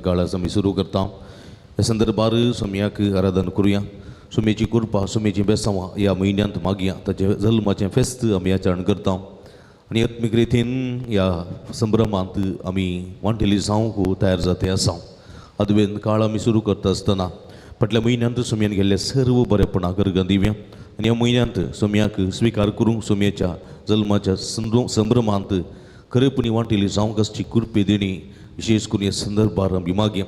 काळास आमी सुरू करता. ह्या संदर्भार सोमयाक आराधन करुया. सोमयेची कृपा, सोमयेची बेसांवां ह्या म्हयन्यांत मागया. ताचें जल्माचें फेस्त आमी आचरण करता आनी आत्मीक रितीन ह्या संभ्रमांत आमी वांटेली जावंक तयार जाते आसा. आदवेन काळ आमी सुरू करता आसतना फाटल्या म्हयन्यांत सोमयान गेल्ले सर्व बरेपणां करगां दिवया आनी ह्या म्हयन्यांत सोमयाक स्विकार करूंक सोमयेच्या जल्माच्या संभ्रमांत खरेपणी वांटेली जावंक आसची कृपे देणी विशेष करून ह्या संदर्भार आमी मागया.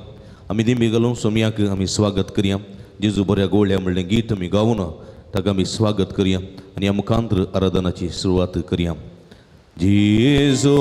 आमी दिंबी घालून सोमयाक आमी स्वागत करया. जेजू बऱ्या गोळ्या म्हणलें गीत आमी गावन ताका आमी स्वागत करया आनी ह्या मुखांतर आराधनाची सुरवात करया. जेजू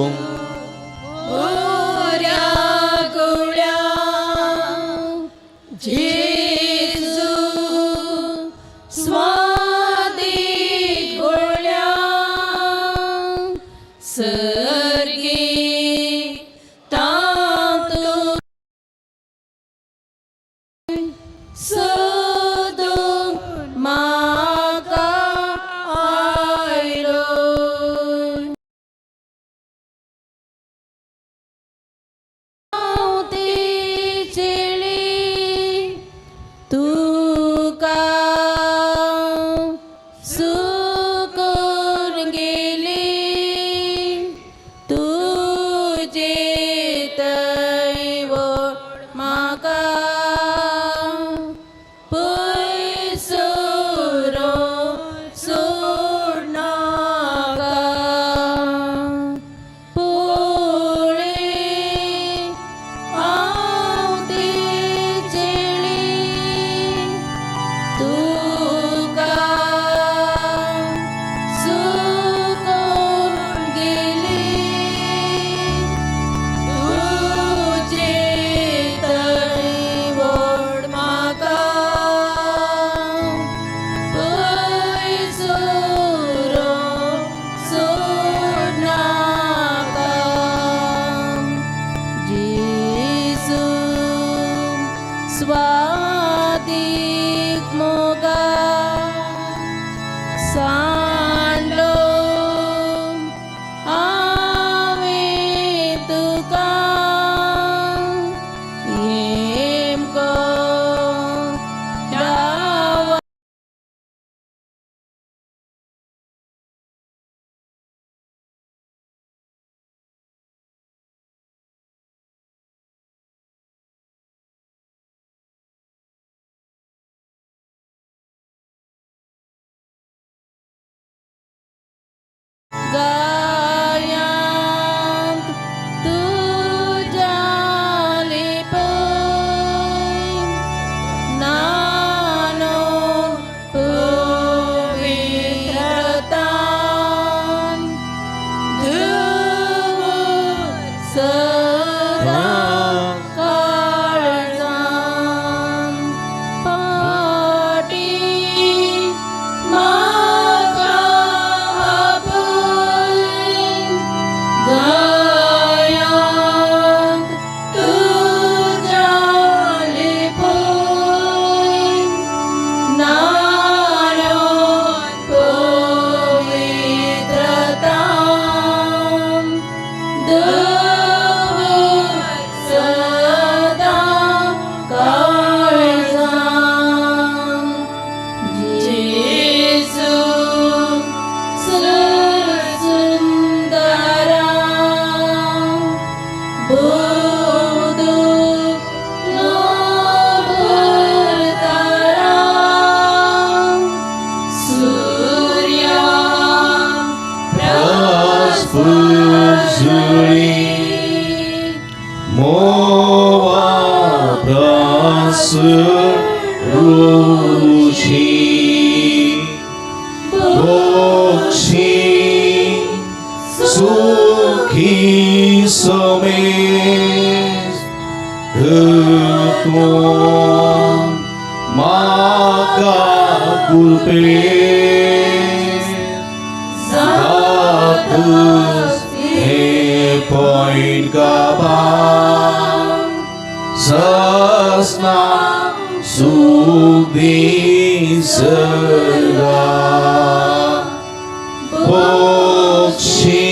Bokshi,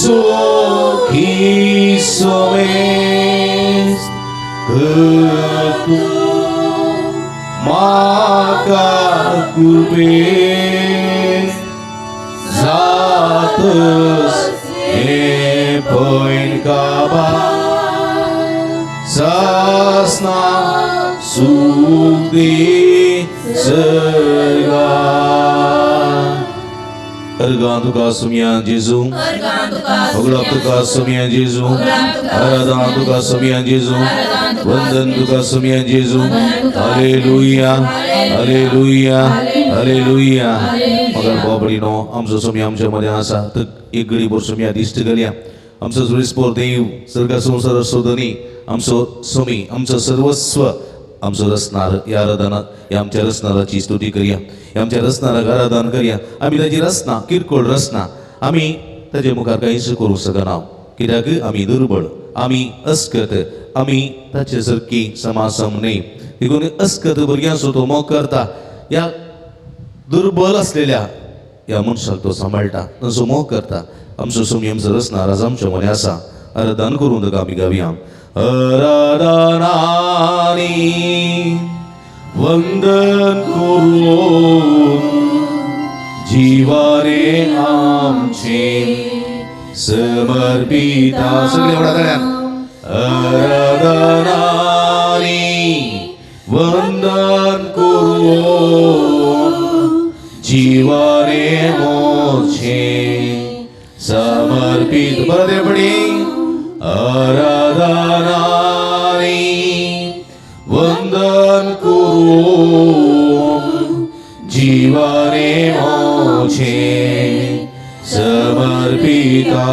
Soki, Some. तूं म्हाका कुबेर जातस हें पळयन काबार सासना सूख दी सर्गा. अर्गां तुका सुमया जेजू, होगडाप तुका सुमया जेजू, आराधना तुका सुमया जेजू, वंदन तुका सुमया जेजू. Hallelujah, hallelujah, hallelujah. मगर बाबडीनो आमचो सुमया आमच्या मध्ये आसा तर एक घडी भर सुमया दिश्ट घालया. आमचो जुरीस्पोर देव, सर्गा संवसार धनी, आमचो सुमी, आमचो सर्वस्व, आमचो रसनार, ह्या आराधना, ह्या आमच्या रसनाराची स्तुती करया, ह्या आमच्या रसनाराक आराधन करया. आमी ताची रचना किरकोळ रचना, आमी ताजे मुखार कांयच करूंक शकना, कित्याक आमी दुर्बळ, आमी अस्कत, आमी ताचे सारकी समासम न्ही. देखून अस्कत भुरग्यांचो तो मोग करता. ह्या दुर्बल आसलेल्या ह्या मनशाक तो सांबाळटा, तांचो मोग करता. आमचो सुमी, आमचो रचनार आज आमच्या मने आसा. आराधन करूं ताका आमी गावया. आराधनानी वंदन करून जिवारे आमचे समर्पिता. सगळे व्हडा ताळ्यान. आराधनानी वंदन करून जिवारे मोचे समर्पित. परत पडी. आराधनानी वंदन करून जिवारे मोचे समर्पिता.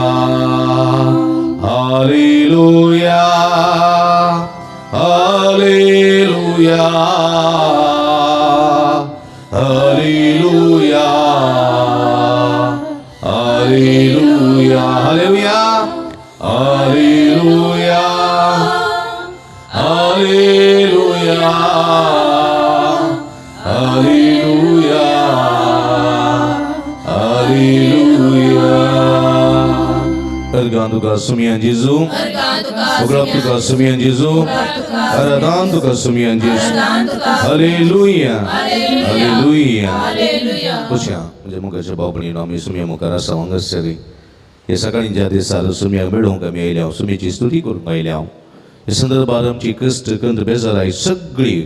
Hallelujah, hallelujah, hallelujah, hallelujah, hallelujah, hallelujah, hallelujah, hallelujah, hallelujah. अर्गां तुका सुमयान जेजू, उगडाप तुका सुमयान जेजू, आराधन तुका सुमयान जेजू. Hallelujah, hallelujah. बसया. म्हणजे मुखाच्या भाव भयणीनो, आमी सुमया मुखार आसा हांगासर. हे सकाळींच्या दिसार सुमयाक मेळोवंक आमी आयल्या, सुमयेची स्तुती करूंक आयल्या. हे संदर्भार आमची कश्ट कंद बेजाराय सगळी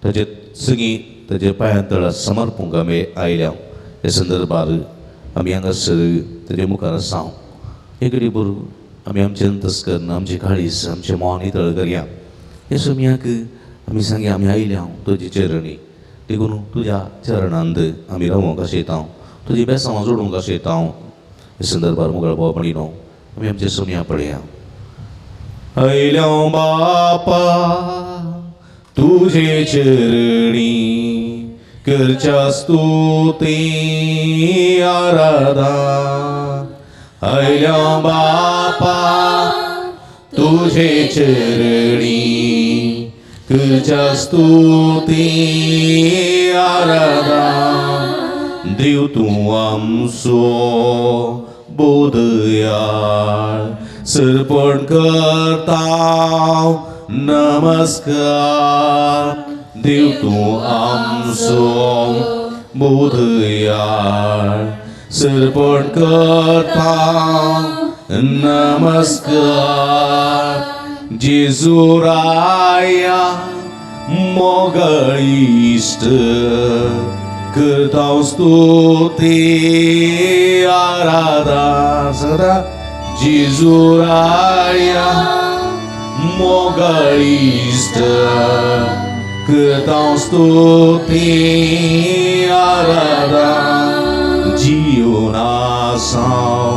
ताचे सगळीं ताचे पांयां तळा समर्पूंक आमी आयल्या. हे संदर्भार आमी हांगासर ताजे मुखार आसा. एक घडी बरोबर आमी आमचें अंतस्कर्ण, आमचें काळीज, आमचें मन नितळ करया. हे सुमयाक आमी सांगया, आमी आयल्या तुजे चरणी, देखून तुज्या चरणांत आमी रावोंक आशेता, तुजी बेसांव जोडूंक आशेता. हे संदर्भार मुगळ भाव भयणीनो, आमी आमचे सुमया पळया. आयल्या बापा तुझे चरणी, करच्या स्तुती आराधना. आयल्या बापा तुझे चरणी, करच्या स्तुती आराधना. देव तूं आमचो बोधयाळ, सर्पण करता नमस्कार. देव तूं आमचो बोधयाळ, सर्पण करता नमस्कार. जेजू राया मोगळ इश्ट, करता स्तुती आराधना. सदा जेजू राया मोगळ इश्ट, करता स्तुती आराधना. जीवनासाव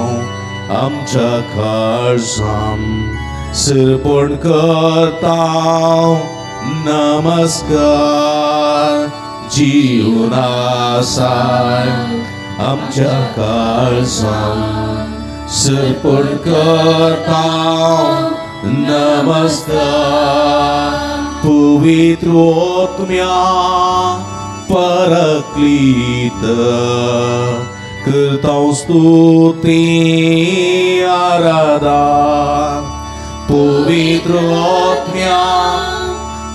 आमच्या काळजान सर्पण करता नमस्कार. जीवनासाय आमच्या काळजान सर्पण करता नमस्कार. पवित्रोत्म्या परक्लीत, करता स्तुती आराधना. पवित्रोत्म्या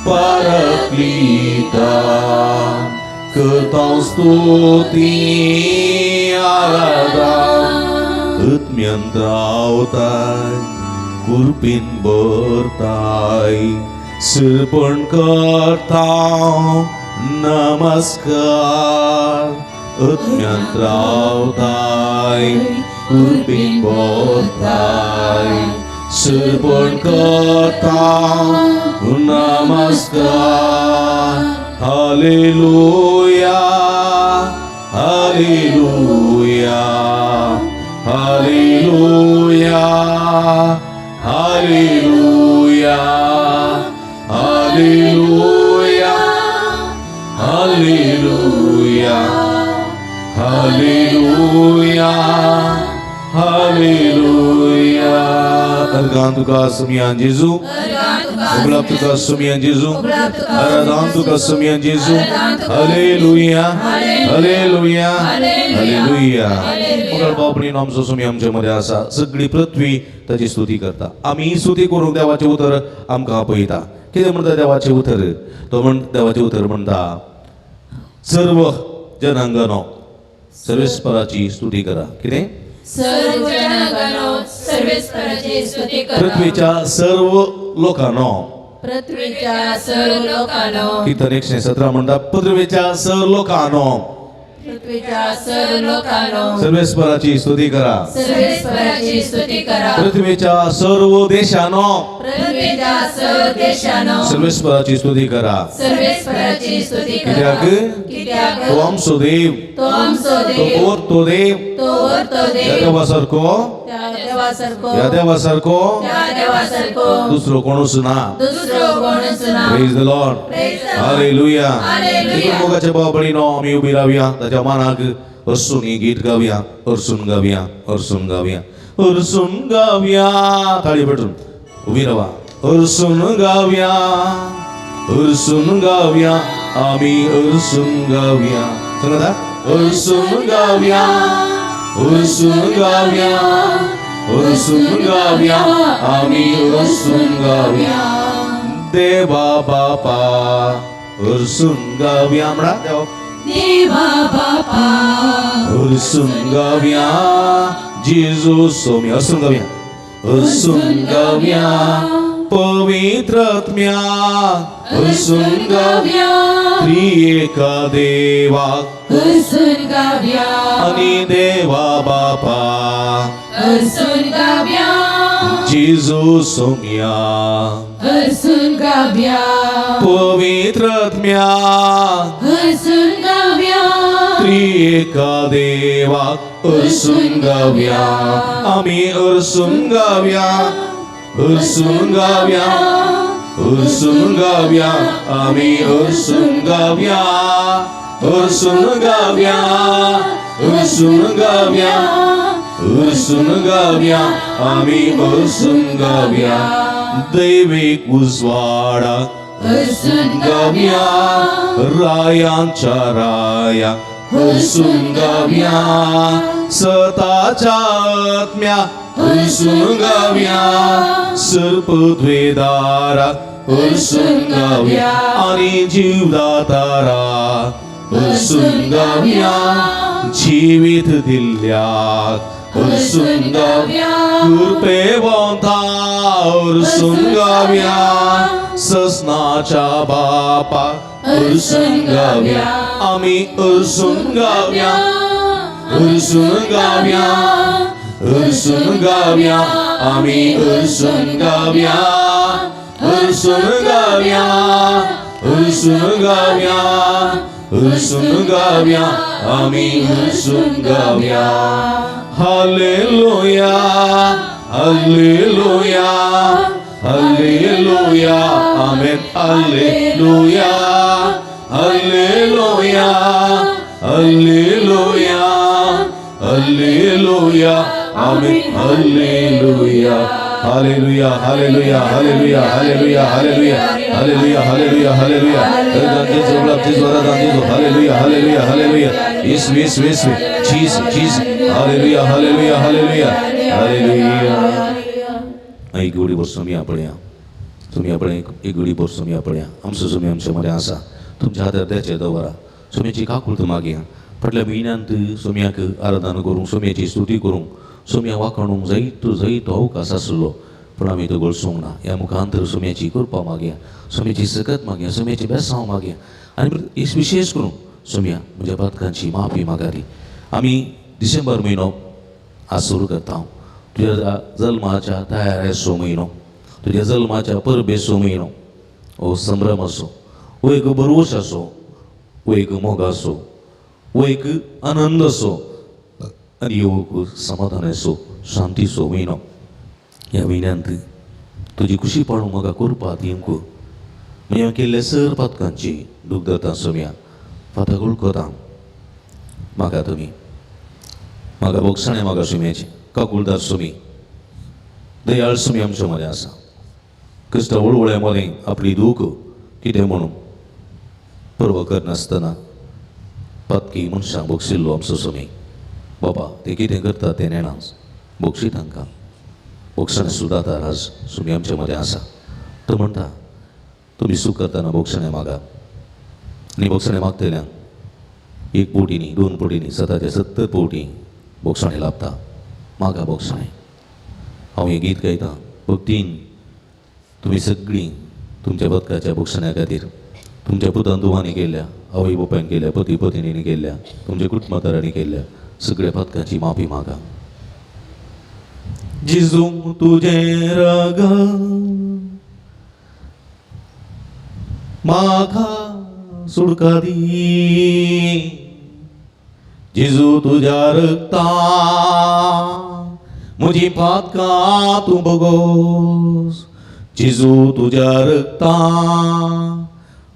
Paraklita करता स्तुती आराधना आत्म्यांत रावताय कुरपीन भरताय सिरपण करता नमस्कार आत्म्यांत रावताय कुरपीन भरताय सिरपण करता नमस्कार. Hallelujah hallelujah hallelujah hallelujah hallelujah hallelujah hallelujah hallelujah. अर्गां तुका सुमयान जेजू, उपलब्ध तुका सुमयान जेजू, आराधन तुका सुमयान जेजू. Hallelujah hallelujah hallelujah. मंगळ बापणी आमचो सुमी आमचे मध्ये आसा. सगळी पृथ्वी ताची स्तुती करता. आमी स्तुती करूंक देवाचें उतर आमकां आपयता. कितें म्हणटा देवाचें उतर? तो म्हण देवाचें उतर म्हणटा, सर्व जनांगनो सर्वेस्पराची स्तुती करा. कितें? सर्व जनांगनो सर्वेस्पराची स्तुती करा. पृथ्वीच्या सर्व लोकांनो. पृथ्वीच्या सर्व लोकांनो. कीर्तन 117 म्हणटा, पृथ्वीच्या सर्व लोकांनो पृथ्वीच्या सर्व लोकांनो सर्वेस्पराची स्तुती करा. सर्वेस्पराची स्तुती करा. पृथ्वीच्या सर्व देशांनो पृथ्वीच्या सर्व देशांनो सर्वेस्पराची स्तुती करा. सर्वेस्पराची स्तुती करा. कित्याक? कित्याक? तो आमचो देव, तो आमचो तो देव, वर्तो देव, तो वर्तो ह्या देव, देवासारको, त्या देवासारखो, ह्या देवासारको त्या देवासारखो दुसरो कोणूच ना. दुसरो कोणूच ना. Praise the Lord. Praise the Lord. Hallelujah. Hallelujah. मोगाच्या भाव भयणीनो, आमी उबी रावया, ताच्या मानाक हरसून ही गीत गावया. हरसून गावया, हरसून गावया, हरसून गावया. ताळी पेटून उबी रावा. हरसून गावया, हरसून गावया, आमी हरसून गावया. सांगता, हरसून गावया, हरसून गावया, हरसून गावया, आमी हरसून गावया. देवा बापा हरसून गावया. म्हणा, देवा देवा बापा हरसून गावया. जेजू सोमी हरसून गावया, हरसून गावया. पवित्र आत्म्या हरसून गावया. त्रिएका देवा हरसून गावया. आनी देवा बापा हरसून गावया. जेजू सोम्या हरसून गावया. पवित्र आत्म्या हरसून गावया. त्रिएका देवा हरसून गावया. आमी हरसून गावया, हरसून गावया, हरसून गावया, आमी हरसून गावया, हरसून गावया, हरसून गावया, हरसून गावया, आमी हरसून गावया. दैवीक उजवाडा हरसून गावया. रायांच्या राया हरसून गावया. सताच्या आत्म्या हरसून गावया. सर्पद्वेदारा हरसून गावया. आणि जीवदातारा हरसून गावया. जिवीत दिल्ल्याक हरसून गावया. कृपेवंता हरसून गावया. ससनाच्या बापा हरसून गावया. आमी हरसून गावया, हरसून गावया, हरसून गावया, आमी हरसून गावया, हरसून गावया, हरसून गावया, हरसून गावया, आमी हरसून गावया. Hallelujah hallelujah hallelujah amen. Hallelujah hallelujah hallelujah hallelujah amen. Hallelujah hallelujah hallelujah hallelujah hallelujah hallelujah hallelujah hallelujah hallelujah. Hallelujah hallelujah hallelujah. येसू येसू येसू Jesus Jesus. Hallelujah hallelujah hallelujah hallelujah. ऐक एवढी वर्ष मी आपण सुमया पळय एक घडी भर सुमया पळया आमचो सुमी आमच्या मदें आसा तुमच्या हातार त्याचे दवरा सुम्याची काकूळ मागया. फाटल्या म्हयन्यांत सुम्याक आराधना करूंक सुम्याची स्तुती करूंक सुम्या वाखाणूंक जायतो जायतो अवकाश आसलो पूण आमी तो गळसूंक ना. ह्या मुखांतर सुम्याची कृपा मागया, सुम्याची सकत मागया, सुम्याची बेसांव मागया आनी विशेष करून सुम्या म्हज्या पातकांची माफी मागारी. आमी डिसेंबर म्हयनो आज सुरू करता. तुज्या जल्माच्या तयारेचो म्हयनो, तुज्या जल्माच्या परबेचो म्हयनो, हो संभ्रम असो, हो एक भरवंस असो, हो एक मोग असो, हो एक आनंद असो आनी हो समाधानाचो शांतीचो म्हयनो. ह्या म्हयन्यांत तुजी खुशी पाडूंक म्हाका करपा दिवंक म्हणजे हांवें केल्ले सर पातकांची दूख धरता सोम्या फातां वळखता म्हाका तुमी म्हाका बोगसाणें म्हाका सुम्याचें काकुळदार सुमी दयाळ सुमी आमच्या मदें आसा. क्रिस्तांव वळवळ्या मदें आपली दूख कितें म्हणून पर्व करनासतना पातकी मनशांक बोगशिल्लो आमचो सुमी. बाबा ते कितें करता तें नेणा बोगशी तांकां बोगसाणें सुद्दां आज सुमी आमच्या मदें आसा. तो म्हणटा तुमी सूख करतना बोगसाणें मागा आनी बोगसाणें मागतल्यांक एक पोटी न्ही दोन पोटी न्ही सताचे 70 पोटी बोगसाणें लाभता. मागा बोगसाणें. हांव हें गीत गायतां भक्तीन तुमी सगळीं तुमच्या बदकाच्या बोगसाण्या खातीर तुमच्या पुतान धुवांनी केल्ल्या, आवय बापायन केल्या, पती पत्नींनी केल्ल्या, तुमच्या कुटुंबादारांनी केल्ल्या सगळ्या पातकांची माफी मागा. जेजू तुजें रगत म्हाका सुटका दी, जेजू तुज्या रगतान म्हजी पातकां तूं भोगोस, जेजू तुज्या रगतान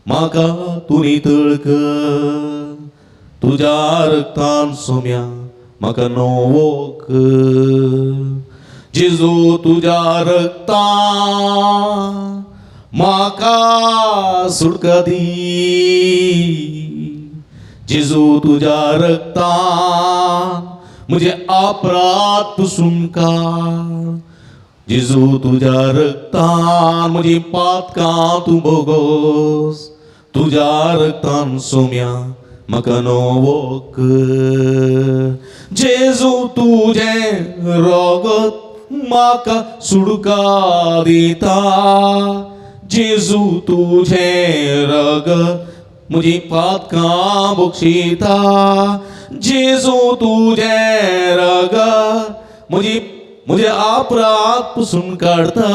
म्हाका तूं नितळ कर, तुज्या रगतान सोम्या म्हाका नवो कर, जेजू तुज्या रगतान म्हाका सुटका दी, जेजू तुज्या रगतान म्हजे अपराध पुसून काड, जेजू तुज्या रगतान म्हजी पातकां तूं भोगोस, तुज्या रगतान सोम्या म्हाका नवो कर, जेजू तुजें रगत म्हाका सुटका दिता, जेजू तुजें रगत म्हजी पातकां बक्षिता, जेजू तुजें रगत म्हजी म्हजे अपराध पुसून काडता,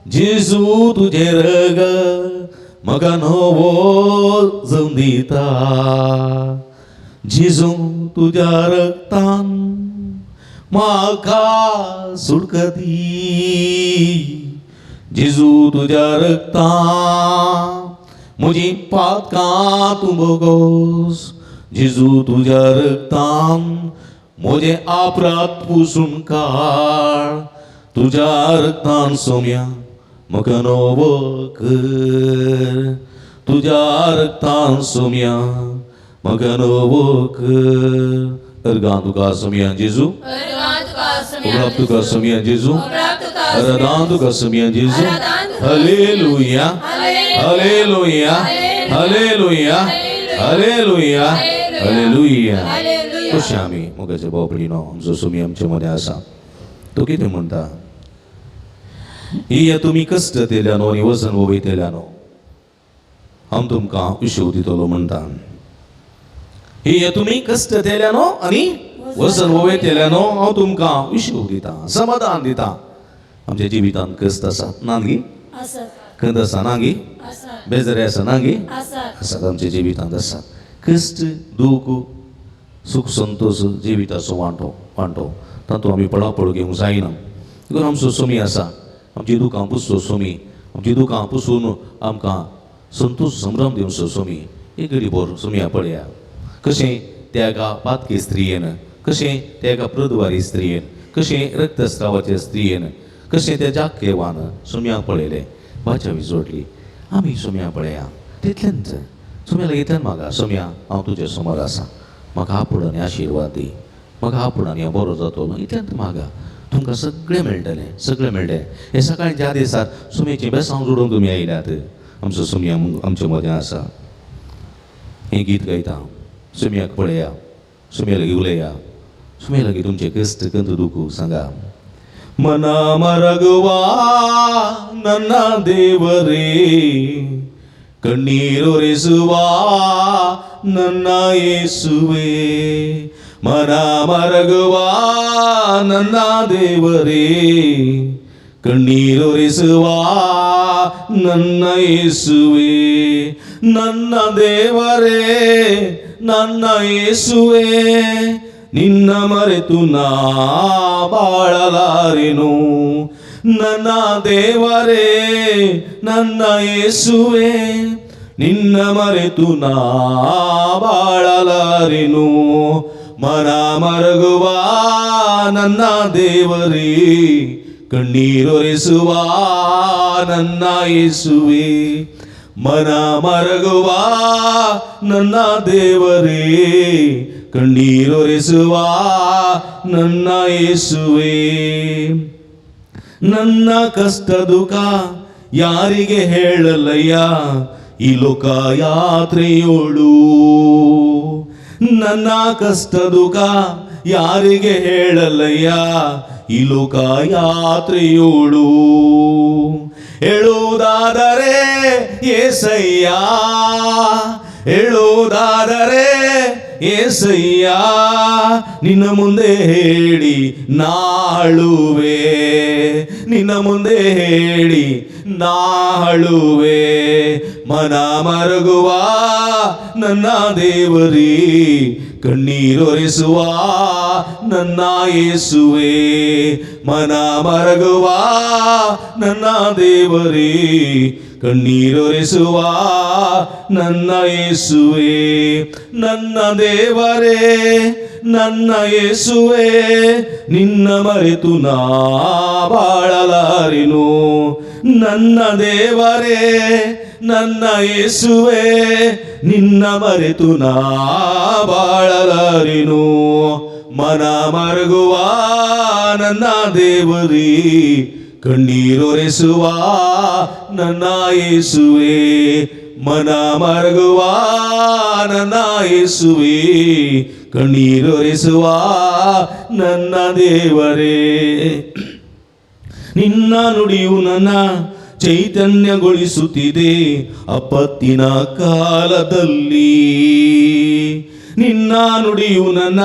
जेजू तुजें रगत म्हाका नवो जल्म दिता, जेजू तुज्या रगतान म्हाका सुटका दी, जेजू तुज्या रगतान म्हजी पातकां तूं भोगोस, जेजू तुज्या रगतान म्हजें अपराध पुसून काड, तुज्या रगतान सोम्या म्हाका नवो कर, तुज्या रगतान सोम्या म्हाका नवो कर. अर्गां तुका सोम्या जेजू, उपराप तुका सोम्या जेजू, आराधन तुका सोम्या जेजू. Hallelujah, hallelujah, hallelujah, hallelujah, hallelujah. कशें आमी मोगाचे भाव भयणीनो आमचो सोमी आमचे मदें आसा. तो कितें म्हणटा, येया तुमी कश्ट तेल्यानो आनी वजन वयतेल्यानो हांव तुमकां विशव दितलो म्हणटा. येया तुमी कश्ट तेल्यानो आनी वजन वयतेल्यानो हांव तुमकां विशव दिता, समाधान दिता. आमच्या जिवितांत कश्ट आसात ना गी, खंत आसा ना गी, बेजारी आसा ना गी, आसात आमच्या जिवितांत आसात. कश्ट दूख सुख संतोश जिविताचो वांटो वांटो तातूंत आमी पळापळ घेवंक जायना. देखून आमचो सोमी आसा, आमची दुकां पुसचो सोमी, आमची दुकां पुसून आमकां संतोश संभ्रम दिवचो सोमी. एक घडी भर सोमया पळया कशें त्या एका पातकी स्त्रियेन, कशें त्या एका प्रदवारी स्त्रियेन, कशें रक्तस्रावाच्या स्त्रियेन, कशें त्या जाकेवान सोमयाक पळयलें, वाचा जोडली. आमी सोमया पळया तितलेंच सोम्या लागीं म्हाका सोमया हांव तुजे समोर आसा, म्हाका आपूण आनी आशिर्वाद दी, म्हाका आपूण आनी हांव बरो जातलो, इतलेंच मागा. तुमकां सगळें मेळटलें, सगळें मेळटलें. हे सकाळी ज्या दिसात सुमेचें बेसांव जोडून तुमी आयल्यात, आमचो सुमया आमचे मदें आसा. हें गीत गायता, सुमयाक पळया, सुमया लागीं उलया, सुमया लागीं तुमचें कश्ट कंत दुखू सांगा. मना मरगवा नन्ना देवरे, कण्णीरொரிசுவா நன்னா இயேசுவே, மன மரகுவா நன்னா தேவரே, ಕಣ್ಣೀರೊರೆಸುವ ನನ್ನ ಯೇಸುವೆ, ನನ್ನ ದೇವರೇ ನನ್ನ ಯೇಸುವೆ, ನಿನ್ನ ಮರೆತು ನಾ ಬಾಳಲಾರೆನು. ನನ್ನ ದೇವರೇ ನನ್ನ ಯೇಸುವೆ, ನಿನ್ನ ಮರೆತು ನಾ ಬಾಳಲಾರೆನು. ಮನ ಮರಗುವ ನನ್ನ ದೇವರೇ, ಕಣ್ಣೀರೊರೆಸುವ ನನ್ನ ಯೇಸುವೆ, ಮನ ಮರಗುವ ನನ್ನ ದೇವರೇ, ಕಣ್ಣೀರೊರೆಸುವ ನನ್ನ ಯೇಸುವೆ. ನನ್ನ ಕಷ್ಟ ದುಃಖ ಯಾರಿಗೆ ಹೇಳಲಯ್ಯ ಈ ಲೋಕ ಯಾತ್ರೆಯೋಳು, ನನ್ನ ಕಷ್ಟ ದುಃಖ ಯಾರಿಗೆ ಹೇಳಲಯ್ಯ ಈ ಲೋಕ ಯಾತ್ರೆಯೋಳು. ಹೇಳುವುದಾದರೆ ಏಸಯ್ಯ, ಹೇಳುವುದಾದರೆ ಏಸಯ್ಯ, ನಿನ್ನ ಮುಂದೆ ಹೇಳಿ ನಾಳುವೆ, ನಿನ್ನ ಮುಂದೆ ಹೇಳಿ ನಾಳುವೆ. ಮನ ಮರಗುವ ನನ್ನ ದೇವರೇ, ಕಣ್ಣೀರೊರೆಸುವ ನನ್ನ ಯೇಸುವೆ, ಮನ ಮರಗುವ ನನ್ನ ದೇವರೇ, ಕಣ್ಣೀರೊರೆಸುವ ನನ್ನ ಯೇಸುವೆ. ನನ್ನ ದೇವರೇ ನನ್ನ ಯೇಸುವೆ, ನಿನ್ನ ಮರೆತು ನಾ ಬಾಳಲಾರೆನು. ನನ್ನ ದೇವರೇ ನನ್ನ ಯೇಸುವೆ, ನಿನ್ನ ಮರೆತು ನಾ ಬಾಳಲಾರೆನು. ಮನ ಮರಗುವ ನನ್ನ ದೇವರೇ, ಕಣ್ಣೀರೊರೆಸುವ ನನ್ನ ಯೇಸುವೆ, ಮನ ಮರಗುವ ನನ್ನ ಯೇಸುವೆ, ಕಣ್ಣೀರೊರೆಸುವ ನನ್ನ ದೇವರೇ. ನಿನ್ನ ನುಡಿಯು ನನ್ನ ಚೈತನ್ಯಗೊಳಿಸುತ್ತಿದೆ ಅಪತ್ತಿನ ಕಾಲದಲ್ಲಿ, ನಿನ್ನ ನುಡಿಯು ನನ್ನ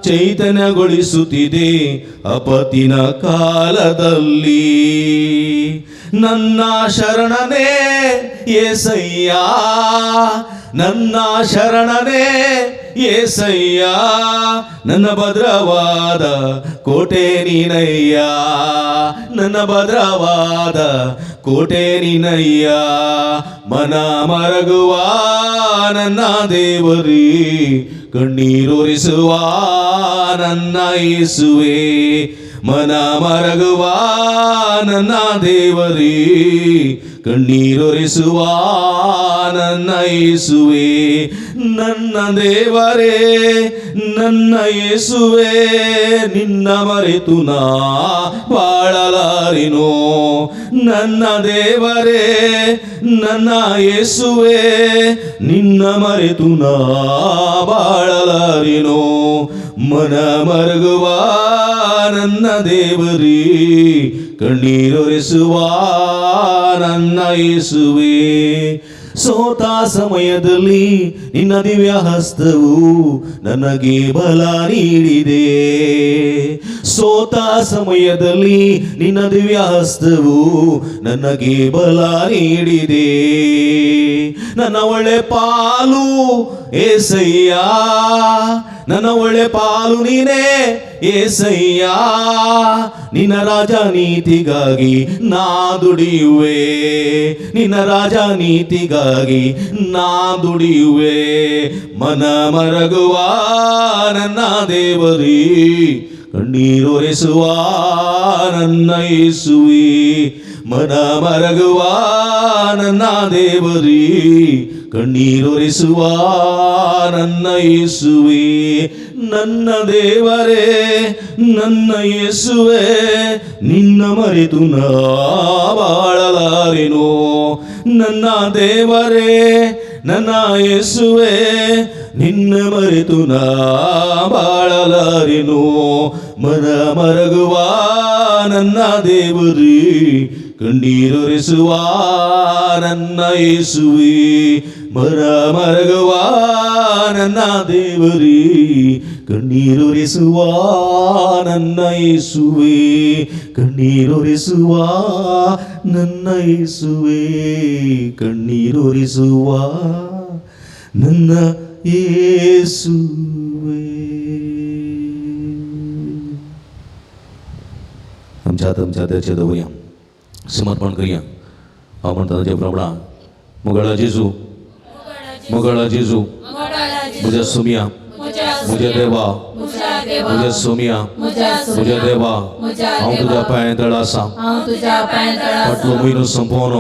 ಚೈತನ್ಯಗೊಳಿಸುತ್ತಿದೆ ಅಪತ್ತಿನ ಕಾಲದಲ್ಲಿ. ನನ್ನ ಶರಣನೇ ಏಸಯ್ಯ, ನನ್ನ ಶರಣನೇ ಏಸಯ್ಯ, ನನ್ನ ಭದ್ರವಾದ ಕೋಟೆ ನೀನಯ್ಯ, ನನ್ನ ಭದ್ರವಾದ ಕೋಟೆ ನೀನಯ್ಯ. ಮನ ಮರಗುವ ನನ್ನ ದೇವರೇ, ಕಣ್ಣೀರೊರೆಸುವ ನನ್ನ ಯೇಸುವೆ, ಮನ ಮರಗುವ ನನ್ನ ದೇವರೇ, ಕಣ್ಣೀರೊರೆಸುವ ನನ್ನ ಯೇಸುವೆ. ನನ್ನ ದೇವರೇ ನನ್ನ ಯೇಸುವೆ, ನಿನ್ನ ಮರೆತು ನಾ ಬಾಳಲಾರೆನು. ನನ್ನ ದೇವರೇ ನನ್ನ ಯೇಸುವೆ, ನಿನ್ನ ಮರೆತು ನಾ ಬಾಳಲಾರೆನು. ಮನ ಮರಗುವ ನನ್ನ ದೇವರೇ, ಕಣ್ಣೀರೊರೆಸುವ ನನ್ನ ಯೇಸುವೆ. ಸೋತ ಸಮಯದಲ್ಲಿ ನಿನ್ನ ದಿವ್ಯ ಹಸ್ತವು ನನಗೆ ಬಲ ನೀಡಿದೆ. ಸೋತ ಸಮಯದಲ್ಲಿ ನಿನ್ನ ದಿವ್ಯ ಹಸ್ತವು ನನಗೆ ಬಲ ನೀಡಿದೆ. ನನ್ನ ಒಳ್ಳೆ ಪಾಲು ಏಸಯ್ಯ, ನನ್ನ ಒಳ್ಳೆ ಪಾಲು ನೀನೇ ಏಸಯ್ಯ, ನಿನ್ನ ರಾಜ ನೀತಿಗಾಗಿ ನಾ ದುಡಿಯುವೆ, ನಿನ್ನ ರಾಜ ನೀತಿಗಾಗಿ ನಾ ದುಡಿಯುವೆ. ಮನ ಮರಗುವ ನನ್ನ ದೇವರೇ, ಕಣ್ಣೀರೊರೆಸುವ ನನ್ನ ಯೇಸುವೆ, ಮನ ಮರಗುವ ನನ್ನ ದೇವರೇ, ಕಣ್ಣೀರೊರೆಸುವ ನನ್ನ ಯೇಸುವೆ. ನನ್ನ ದೇವರೇ, ನನ್ನ ಯೇಸುವೆ, ನಿನ್ನ ಮರೆತು ನಾ ಬಾಳಲಾರೆನು. ನನ್ನ ದೇವರೇ, ನನ್ನ ಯೇಸುವೆ, ನಿನ್ನ ಮರೆತು ನಾ ಬಾಳಲಾರೆನು. ಮನ ಮರಗುವ ನನ್ನ ದೇವರೇ, ಕಣ್ಣೀರೊರೆಸುವ ನನ್ನ ಯೇಸುವೆ. ಮನ ಮರಗುವ ನನ್ನ ದೇವರೇ, ಕಣ್ಣೀರೊರೆಸುವ ನನ್ನ ಯೇಸುವೆ. ಕಣ್ಣೀರೊರೆಸುವ ನನ್ನ ಯೇಸುವೆ, ಕಣ್ಣೀರೊರೆಸುವ ನನ್ನ ಯೇಸುವೆ. आमच्या हात आमच्या हाताचे दवरुया, समर्पण करूया. हांव म्हणटा ताचे प्रमाण, मोगाळा जेजू, मोगाळा जेजू, म्हज्या सोम्या, म्हज्या देवा, म्हज्या सोम्या, म्हज्या देवा, हांव तुज्या पांयां तळा आसा. फाटलो म्हयनो सोंपोवन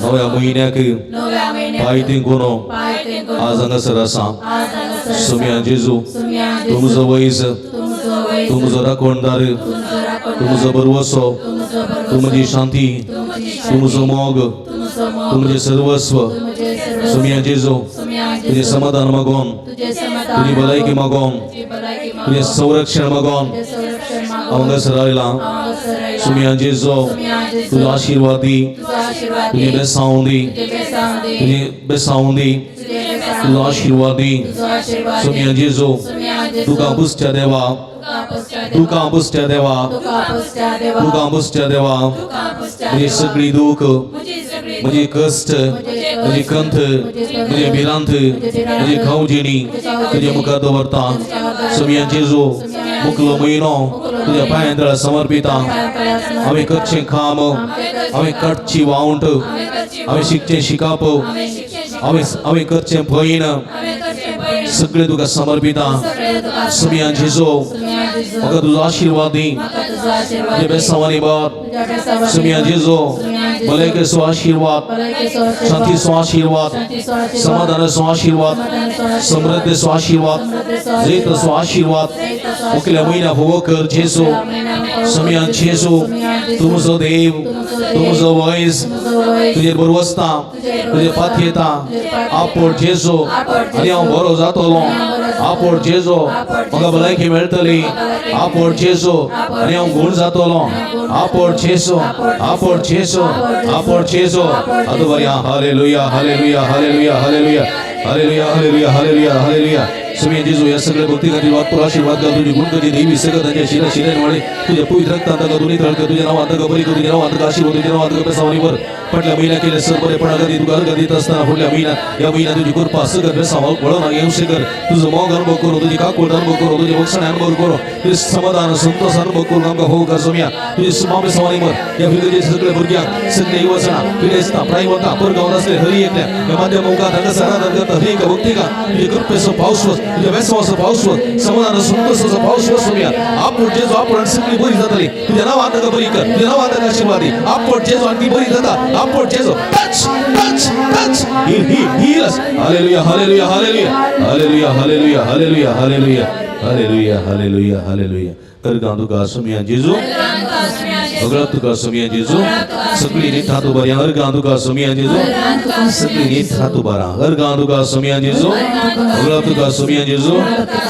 नव्या म्हयन्याक पांय तेंकून आज हांगासर आसा. सोम्या जेजू, तुमचो वैज, तुमचो राखणदार, तुमचो भरवसो, तुमची शांती, तुमचो मोग, तुमचें सर्वस्व. सोम्या जेजू, तुजें समाधान मागोन, तुजी भलायकी मागोन, तुजें संरक्षण मागोन हांव हांगासर आयलां. सोम्या जेजू, तुजो आशिर्वाद दी, तुजें बेसांव दी, तुजें बेसांव दी, तुजो आशिर्वाद दी. सोम्या जेजू, तुका पुसच्या देवा, तुका पुसच्या देवा, तुका पुसच्या देवा, म्हजी सगळी दूख, म्हजी कश्ट, म्हजी कंथ, म्हजी भिरांत, म्हजी खावजिणी तुजे मुखार दवरता. सोम्या जेजू, मुकलो म्हयनो तुज्या पांयां तळा समर्पिता. हांवें करचें काम, हांवें काडची वावंट, हांवें शिकचें शिकाप, हांवें करचें पयण, सगळें तुका समर्पिता. सोम्या जेजू, म्हाका तुजो आशिर्वाद दी, तुज्या बेसांवांनी भर. सोम्या जेजू, भलायकेचो आशिर्वाद, शांतीचो आशिर्वाद, समाधानाचो आशिर्वाद, समृद्धीचो आशिर्वाद, जैताचो आशिर्वाद मुखल्या म्हयन्या फावो कर जेजू. सोम्या जेजू, तुमचो देव, तुमचो वैज तुजेर बरवसता, तुजे पातयेता. आपोट जेजू, आनी हांव बरो जातलो. आपोट जेजू, म्हाका भलायकी मेळटली. आपोट जेजू, आनी हांव गूण जातलो. आपोट जेजू, आपोट जेजू, आपोट जेजू. आतां बरया. Hallelujah, hallelujah, hallelujah, hallelujah, hallelujah, hallelujah, hallelujah, hallelujah. Saumya जेजू, ह्या सगळ्या भक्ती खातीर वाटपूर आशिर्वाद घाल. तुजी गुणकची देवी सगळं तांच्या शिरा शिऱ्यान वाडय. तुझ्या पवित्र रक्तान ताका दोन्ही तळक, तुझ्या नांवान ताका बरी कर, तुझ्या नांवान ताका आशिर्वाद, तुझ्या नांवान ताका बेसांवांनी भर. फाटल्या म्हयन्या केले सर बरेपणा खातीर तुका अर्घ दित आसतना फुडल्या म्हयन्या ह्या म्हयन्या तुजी कृपा सगळं बेसांव वळोवन येवशें कर. तुजो मोग अनुभव करूं, तुजी काकूट अनुभव करूं, तुजे बक्षणे अनुभव करूं, तुजें समाधान संतोष अनुभव करून आमकां फावो कर. सोम्या, तुजी बेसांवांनी भर. ह्या फिरगजे सगळे भुरग्यांक, सगळे युवसणां, पिडेस्तां, प्रायवंतां, परगांवांत आसले हरी एकल्या ह्या माध्यम मुखार हांगासर आराधन करता हरी एका भक्तिका तुजे कृपेचो पावस वस, तुज्या बेसांवाचो पावस वस, समाधान संतोषाचो पावस वस. सोम्या, आपोट जेजू, आपोट आनी सगळी बरी जातली. तुझ्या नांवान ताका बरी कर, तुझ्या नांवान ताका आशिर्वाद दी. आपोट जेजू, आनी ती बरी जाता. आपोट जेजू, touch, touch, touch, heal, heal, heal us. Hallelujah, hallelujah, hallelujah, hallelujah, hallelujah, hallelujah, hallelujah, hallelujah, hallelujah, hallelujah. अर्गां तुका सोम्या जेजू, अगळा तुका सोम्या जेजू, सगळी नीट हात उबारया. अर्गां तुका सोम्या जेजू, सगळी नीट हात उबारा. अर्गां तुका सोम्या जेजू, अगळा तुका सोम्या जेजू.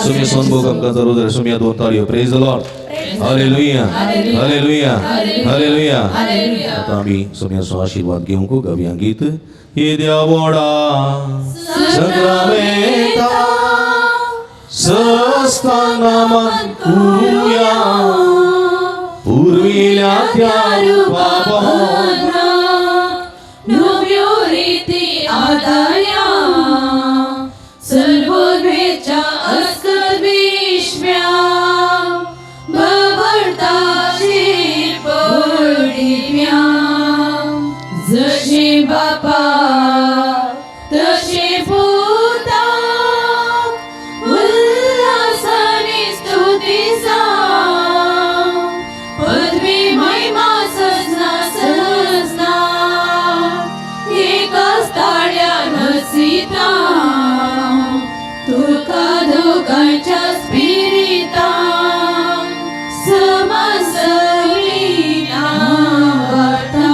सोम्या सोनभोग आमकां जरूर. सोम्या दोन ताळयो. Praise the Lord. Hallelujah, hallelujah, hallelujah. आतां आमी सोम्याचो आशिर्वाद घेवंक गावया गीत. येद्या व्हडा सगळ्या सस्तानामान कुया पुर्विल्या त्या रुपा नव्यो रीती आदाया सर्वोद्वेच्या अस्कत विश्व्या भवताची पडिप्या. जशी बापा तशी पुता उल्हासाने स्तुतीचा पदवी महिमा सजना सजना एकाच ताळ्या नसीता तुका. दोगांच्या स्पिरितान समसमीना वाटा.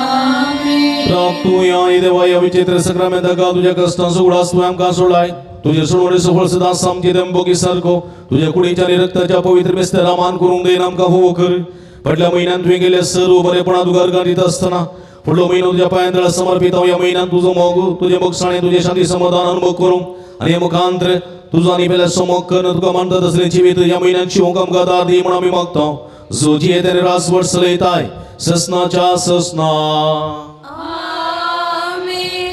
आमेन. प्राप्तूया देवा या विचित्र सक्रामेंताका तुझ्या कष्टांचो उडास तूं आमकां सोडाय. तुझे सोडवणे सफळ सदां सामके दंबोगी सारको तुझ्या कुडीच्या आनी रक्ताच्या पवित्र मिस्तेरा मान करूंक देन आमकां फोव कर. फाटल्या म्हयन्यान तुवें गेल्ल्या सर्व बरेपणा तुका अर्गां दिता आसतना फुडलो म्हयनो तुज्या पांयां तळा समर्पित हांव. ह्या म्हयन्यान तुजो मोग, तुजें मोगसाणें, तुजें शांती समाधान अनुभव करूंक आनी हे मुखांत्र तुजो आनी पेल्या समोग करून तुका मानतात असलें जिवीत ह्या म्हयन्यान शिवंक आमकां दार दी म्हूण आमी मागता. जो जियेत आनी रासवट चलयताय ससनाच्या ससना. आमेन.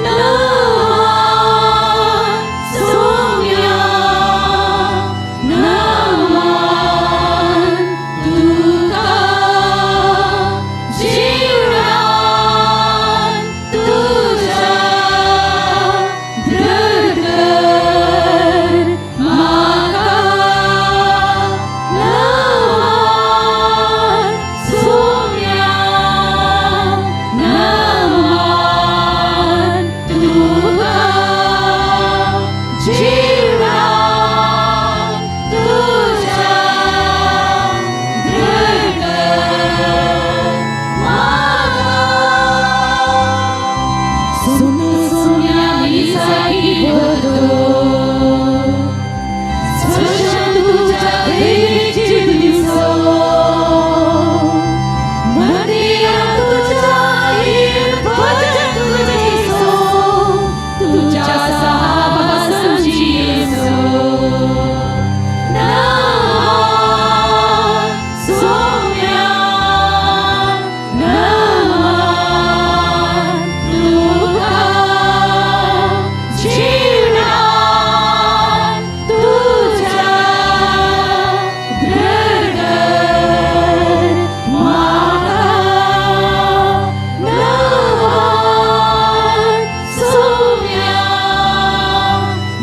नमान सोम्या, नमान तुका, जीवनान तुझ्या दृढ कर म्हाका. नमान सोम्या, नमान तुका, जीवनान तुझ्या दृढ कर म्हाका. सोम्या मिसाई बोतो, स्पर्शन तुझ्या देवीची दिसो, मंदिरा तुझ्या भजन तुझेसो, तुझ्या सहावासांची येसो. नमान सोम्या, नमान तुका, जीवनान तुझ्या दृढ कर म्हाका. नमान सोम्या,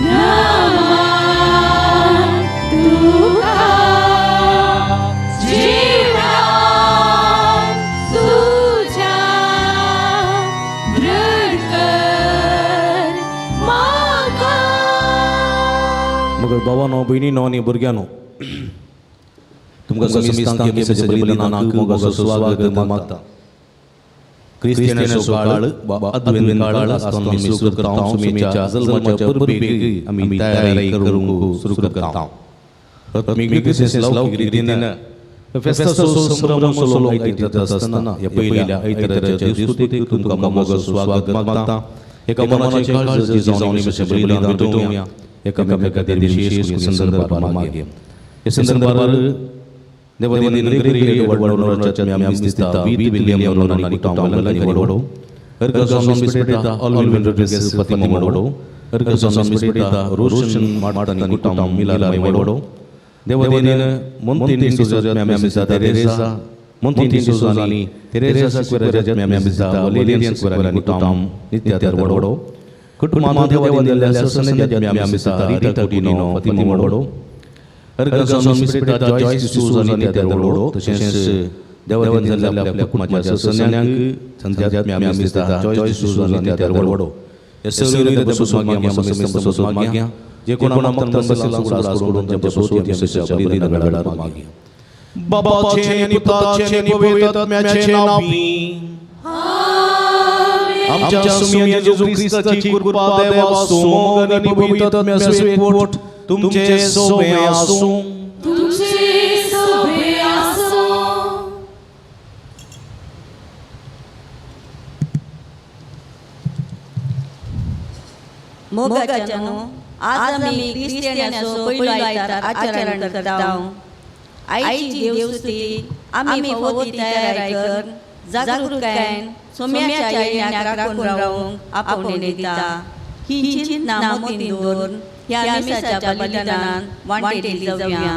नमान तुका, जीवनान तुझ्या दृढ कर म्हाका. मग बाबानो, भयणीनो आनी भुरग्यांनो, तुमकां समिस्तांक मिसाच्या बलिदानाक मोगाचो स्वागत मागता. क्रिस्तियानाचो काळ वा अद्वेंत काळ आसतना आमी सुरू करता. सुमीच्या जल्माच्या परबेक आमी तयारी करूंक सुरू करता. लौकीक रितीन फेस्ताचो संभ्रम सलो आयकता आसतना ह्या पयल्या आयताराच्या दिस्तुतीक तुमकां मोगाचो स्वागत मागता. एका मनाचें काळज जावन मिसाचें बलिदान भेटोवया. एकामेका खातीर विशेष संदर्भार मागया. हे संदर्भार देवादेन ग्रेगरी वडवडच्या आमी दिसता वीत विलियम रोन आनी टॉम ललनी वडवडो, अर्गजॉन मिस्पेटा ऑलविन रोड्रिगेस फतिमा वडवडो, अर्गजॉन मिस्पेटा रोशन मार्टन कुटाम मिलाला वडवडो. देवादेन मोंतिन डिसोजा आमी दिसता तेरेसा मोंतिन डिसोजा आनी तेरेसा स्क्वेरा आमी दिसता वलेरियन स्क्वेरा आनी कुटाम नित्यातर वडवडो. कुटुंबां देवादेन ससने आमी दिसता रिटा कुटिनो फतिमा वडवडो, अर्गजॉन मिस्पेटा जॉयस डिसोजा नित्यातर वडवडो. तशेंच देवादेन जाल्ल्या आपल्या कुटुंबाच्या ससन्यांक संध्या आमी दिसता जॉयस डिसोजा नित्यातर वडवडो. हे सगळे बसून मागया, बसून मागया, जे कोण आमकां बसला उगडास करून तांच्या बसून मिसाच्या बलिदाना वेळार मागया. बाबाचें आनी पुताचें आनी पवित्र आत्म्याचें नांवी. आमेन. आमच्या सुम्या जेजू क्रिस्ताची कृपा देवा मोग आनी पवित्र आत्म्याचो एकवट तुमचे सोबे आसूं. तुमचे सोबे आसूं. मोगाच्यानो, आज आमी क्रिस्तियानाचो पयलो आयतार आचरण करता. आयची देवस्तुती आमी फावो ती तयारी कर जागृतायेन सोम्याच्या येण्याक राखून रावंक आपोवणें दिता. ही चिंतना मतीन दवरून ह्या मिसाच्या बलिदानान वांटेली जावया.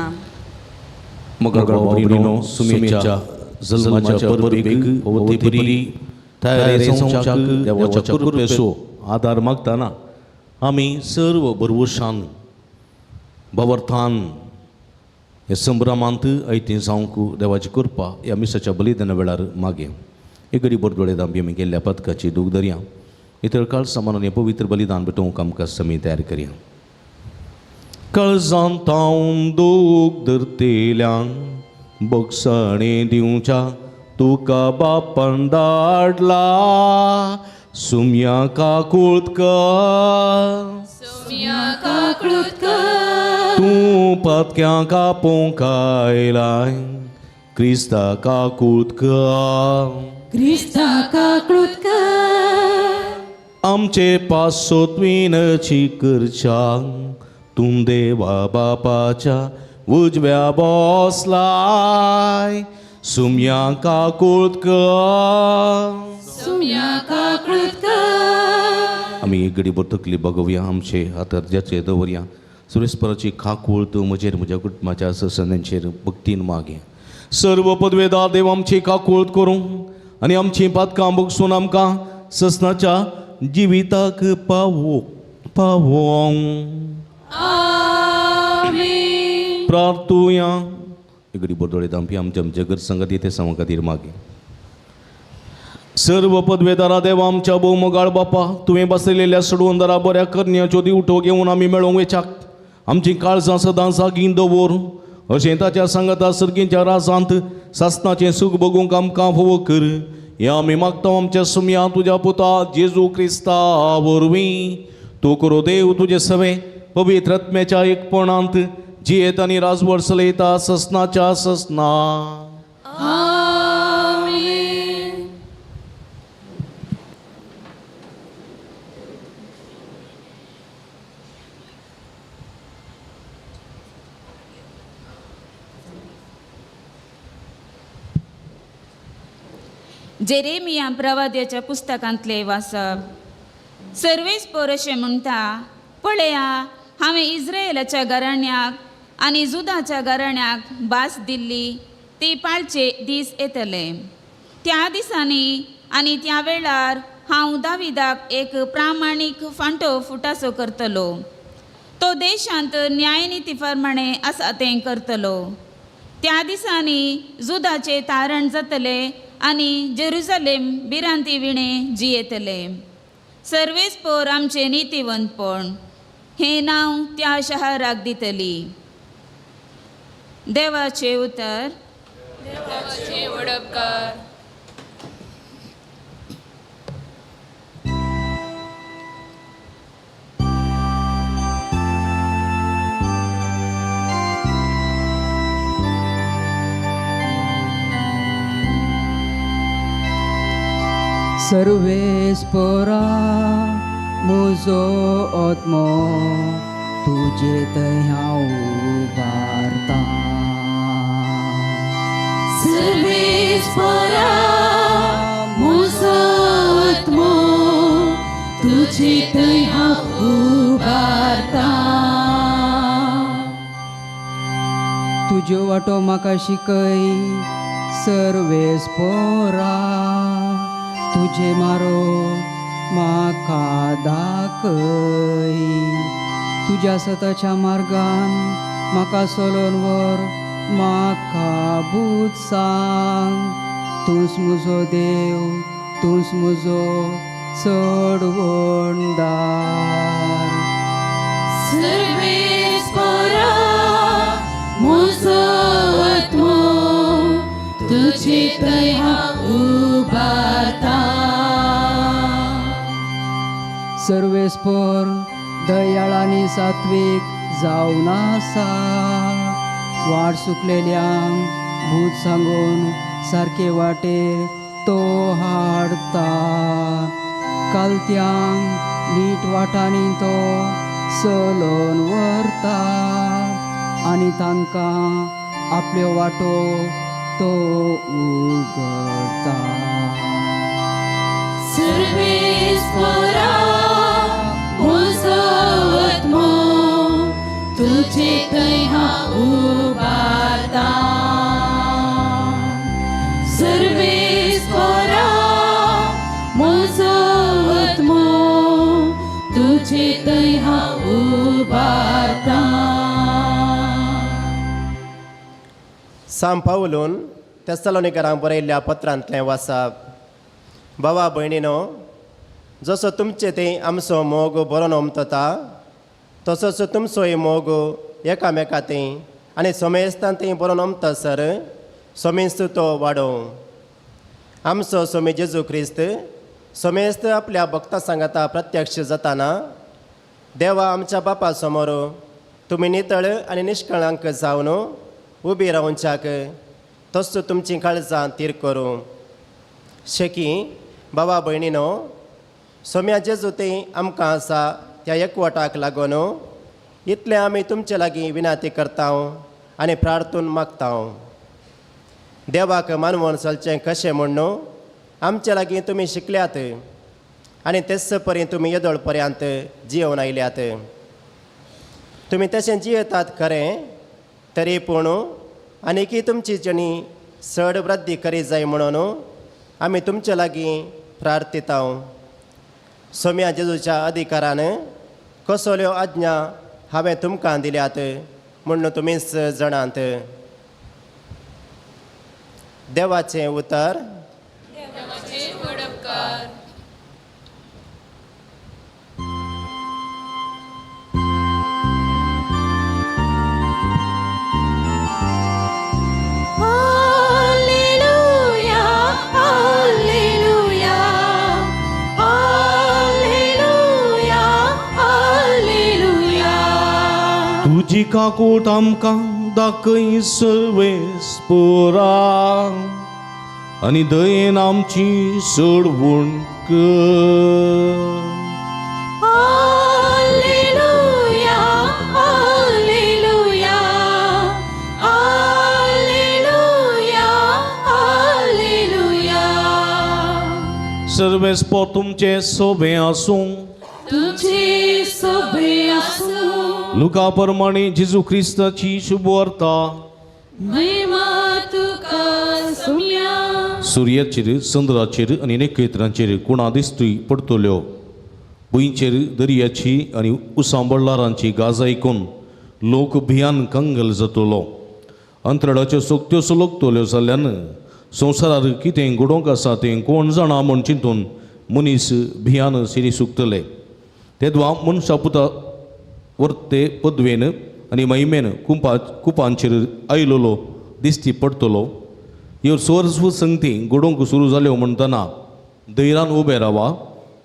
मगर भाव सुमेच्या जल्माच्या परबेक होती बरी तयारी जावच्याक देवाच्या कृपेचो आदार मागताना आमी सर्व भरवशान भावार्थान हे संभ्रमांत ऐतीं जावंक देवाची कृपा ह्या मिसाच्या बलिदाना वेळार मागे. एक गरीब दोळे दांबी आमी केल्ल्या पदकाची दूख धरया. इतर काळ समान पवित्र बलिदान भेटोवंक आमकां समी तयार करया. काळजांत तावन दूख धरतेल्यांक बगसणे दिवच्या तुका बापान धाडला. सुम्या काकूळत कर, सुम्या काकूळत कर, तूं पातक्यां कापूंक आयलाय क्रिस्ता काकूळत कर, क्रिस्ता काकूळत कर. आमचे पासोत विनची करच्या तूं देवा बापाच्या उजव्या बसलाय. सुम्या काकूळत कर, सुम्या काकूळत कर. आमी एक घडीभर तकली बगोवया, आमचे हात अर्जाचे दवरया. सुरेस्पराची काकूळत म्हजेर म्हज्या कुटुंबाच्या ससनांचेर भक्तीन मागे. सर्व पदवेदार देव आमची काकूळत करूं आनी आमची पातकां बगसून आमकां ससनाच्या जिविताक पावो पावों. आमेन. प्रार्थुया. एक घडीभर दोळे धांपी आमच्या आमच्या घर संगती ते सांगू खातीर मागे. सर्व पदवेदारा देवा आमच्या भोवमोगाळ बापा, तुवें बसलेल्या सोडवंदरा बऱ्या करण्याच्यो दिवटो घेवन आमी मेळोवंक वेच्याक आमचीं काळजां सदां जागीं दवर. अशें ताच्या सांगाता सर्गींच्या राजांत सासनाचें सूख भोगूंक आमकां फावो कर. हें आमी मागता आमच्या सुमया तुज्या पुता जेजू क्रिस्ता वरवीं. तूं करो देव तुजें सवें पवित्र आत्म्याच्या एकपणांत जियेत आनी राजवट चलयता ससनाच्या ससना. आमेन. जेरेमिया प्रवाद्याच्या पुस्तकांतले वाचप. सर्वेस्पोर अशें म्हणटा, पळया हांवें इस्रायलाच्या घराण्याक आनी जुदाच्या घराण्याक भास दिल्ली ती पाळचे दीस येतले. त्या दिसांनी आनी त्या वेळार हांव दाविदाक एक प्रामाणीक फांटो फुटासो करतलो. तो देशांत न्यायनिती प्रमाणें आसा तें करतलो. त्या दिसांनी जुदाचें तारण जातलें आनी जेरुजलेम भिरांती विणें जियेतलें. सर्वेस्पोर आमचें नितीवंतपण हें नांव त्या शहराक दितली. देवाचें उतर. देवाचें वडपकार. सर्वेस्पोरा मुजो आत्मो तुजे थंय हांव उबारता. सर्वेस्पोरा मुजो आत्मो तुजे थंय हांव उबारता. तुज्यो वाटो म्हाका शिकय सर्वेस्पोरा, तुजे मारो म्हाका दाखय. तुज्या सताच्या मार्गान म्हाका चलोवन व्हर, म्हाका बूद सांग. तूंच म्हजो देव, तूंच म्हजो चडवणदार. सर्वेस्पोरा म्हजो आत्मो तुजे थंय हांव उबारता. सर्वेस्पर दयाळ आनी सात्वीक जावन आसा. वाट सुकलेल्यांक भूत सांगून सारके वाटेर तो हाडता. कालत्यांक नीट वाटांनी तो चलोवन व्हरता आनी तांकां आपल्यो वाटो तो उगडता. सर्वेस्परा म्हजो आत्मो तुजे थंय हांव उबारतां. सर्वेस्परा म्हजो आत्मो तुजे थंय हांव उबारतां. सांव पावलून तेसलोनिकरांक बरयल्ल्या पत्रांतलें वाचप. भावा भयणीनो, जसो तुमचे थंय आमचो मोग बरो उमतता तसोच तुमचोय मोग एकामेका थंय आनी समेस्तान थंय बरो उमतसर समेस्त तो वाडोवं. आमचो स्वामी जेजू क्रिस्त समेस्त आपल्या भक्ता सांगाता प्रत्यक्ष जाताना देवा आमच्या बापा समोर तुमी नितळ आनी निश्कळांक जावन उबी रावच्याक तसो तुमचीं काळजां तीर करूं. शेकी बाबा भयणीनो, सोम्या जेजू थंय आमकां आसा त्या एकवटाक लागून इतलें आमी तुमचे लागीं विनंती करता आनी प्रार्थून मागता. देवाक मानवोन चलचें कशें म्हूण आमचे लागीं तुमी शिकल्यात आनी तेच परी तुमी येदोळ पर्यंत जियोवन आयल्यात. तुमी तशें जियेतात खरें, तरी पूण आनीकय तुमची जणी चड वृद्धी करी जाय म्हणून आमी तुमचे लागीं प्रार्थिता. सोम्या जेजूच्या अधिकारान कसल्यो आज्ञा हांवें तुमकां दिल्यात म्हूण तुमीच जाणात. देवाचें उतर. Alleluia, alleluia, alleluia, alleluia. तुजी काकूट आमकां दाखय सर्वेस्परा आनी दयेन आमची सोडवण कर. Alleluia, alleluia, alleluia, alleluia. सर्वेस्पर तुमचें सोबें आसूं. तुझे सोबे आसूं. लुका प्रमाणे जेजू क्रिस्ताची शुभवार्ता. महिमा तुका सोम्या. सुर्याचेर चंद्राचेर आनी नखेत्रांचेर कुणा दिश्टी पडटल्यो. भुंयचेर दर्याची आनी उसांबळारांची गाज आयकून लोक भियान कंगल जातलो. अंतराळाच्यो सक्त्यो सलगतल्यो जाल्ल्यान संवसारार कितें घडोवंक आसा तें कोण जाणा म्हूण चिंतून मनीस भियान सिरी सुकतले. तेदवा मनशा पुता वर्ते पदवेन आनी महिमेन कुपांचेर आयलोलो दिश्टी पडटलो. ह्यो सर्व संगती घडोवंक सुरू जाल्यो म्हणटना धैर्यान उबे रावा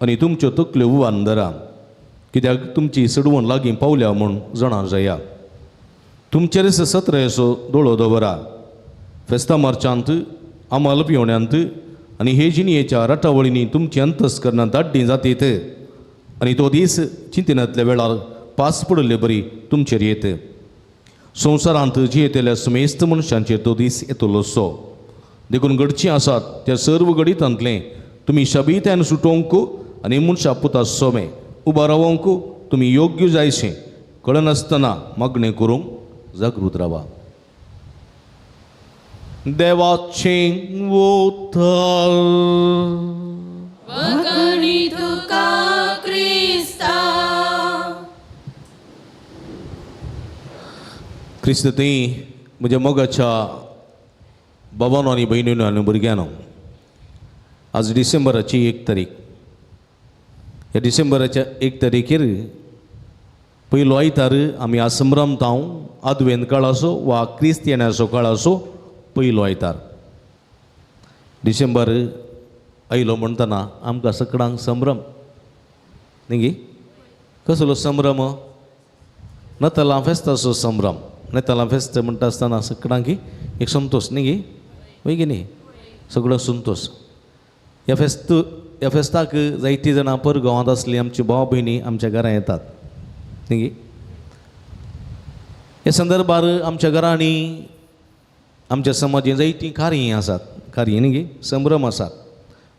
आनी तुमच्यो तकल्यो उबान धरा, कित्याक तुमची सडवण लागीं पावल्या म्हूण जाणा जाया. तुमचेरच सत्रेचो दोळो दवरा. फेस्तां मार्चांत आमाल पिवण्यांत आनी हे जिणयेच्या राटावळींनी तुमची अंतस्करणां दाड्डीं जातीत आनी तो दीस चिंतनांतल्या वेळार पास पडिल्ले बरी तुमचेर येत. संवसारांत जियेतल्या समेस्त मनशांचेर तो दीस येतलो सो. देखून घडचीं आसात त्या सर्व घडितांतलें तुमी शबित्यान सुटोवंक आनी मनशा पुता सोमे उबा रावोंक तुमी योग्य जायशें कळनासतना मागणें करूंक जागृत रावा. देवाचें उतर. वगणी तुका क्रिस्ता. क्रिस्त थंय म्हज्या मोगाच्या बाबानो आनी भयणीनो आनी भुरग्यांनो, आज डिसेंबराची 1 तारीख. ह्या डिसेंबराच्या 1 तारखेर पयलो आयतार आमी आसमरामतांव आदवेंत काळाचो वा क्रिस्त येण्याचो काळाचो पयलो आयतार. डिसेंबर आयलो म्हणटना आमकां सगळ्यांक संभ्रम. न्ही? कसलो संभ्रम? नतालां फेस्ताचो संभ्रम. नतालां फेस्त म्हणटा आसतना सगळ्यांक एक संतोश न्ही गी? वय की न्ही? सगळो संतोश. ह्या फेस्त ह्या फेस्ताक जायतीं जाणां परगांवांत आसलीं आमची भाव भयणी आमच्या घरां येतात न्ही गी? ह्या संदर्भार आमच्या घरांनी आमच्या समाजेन जायतीं कार्यां आसात, कार्यां न्ही गी? संभ्रम आसा,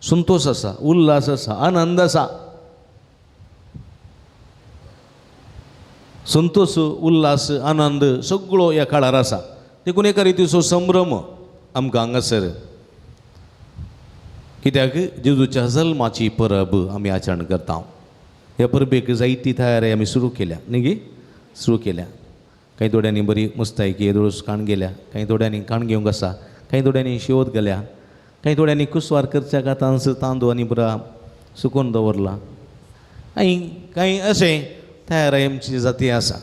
संतोश आसा, उल्हास आसा, आनंद आसा. संतोश, उल्हास, आनंद सगळो ह्या काळार आसा. देखून एका रितीचो संभ्रम आमकां हांगासर, कित्याक जेजूच्या जल्माची परब आमी आचरण करता. ह्या परबेक जायती तयारी आमी सुरू केल्या न्ही गी? सुरू केल्या. कांय थोड्यांनी बरी मुस्तायकी येदोळूच काण गेल्या, कांय थोड्यांनी काण घेवंक आसा, कांय थोड्यांनी शिवत गेल्या, कांय थोड्यांनी कुसवार करच्या तांस तांदूळ आनी बरा सुकोवन दवरला. आनी कांय अशें तयारी आमची जाती आसा.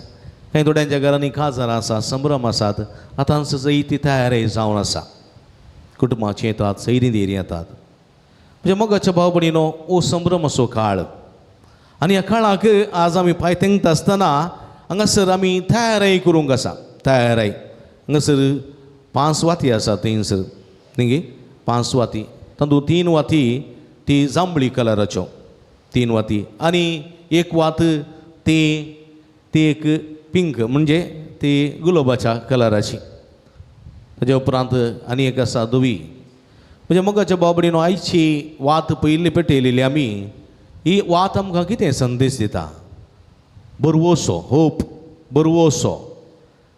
कांय थोड्यांच्या घरांनी काजारां आसा, संभ्रम आसात. आतांच जायती तयारी जावन आसा. कुटुंबाची येतात, सैरी देरी येतात. म्हणजे मोगाच्या भाव भयणीनो, हो संभ्रम असो काळ. आनी ह्या काळाक आज आमी पांय तेंकता आसतना हांगासर आमी तयारी करूंक आसा. तयारी हांगासर 5 वाती आसा थंयसर न्ही गी? 5 वाती, तातूंत 3 वाती ती जांबळी कलराच्यो, 3 वाती, आनी एक वात ती ती एक पिंक म्हणजे ती गुलाबाच्या कलराची. ताज्या उपरांत आनी एक आसा धवी. म्हणजे मोगाच्या भाव भयणीनो, आयची वात पयली पेटयलेली आमी, ही वात आमकां कितें संदेश दिता? बरवसो, होप, बरवसो.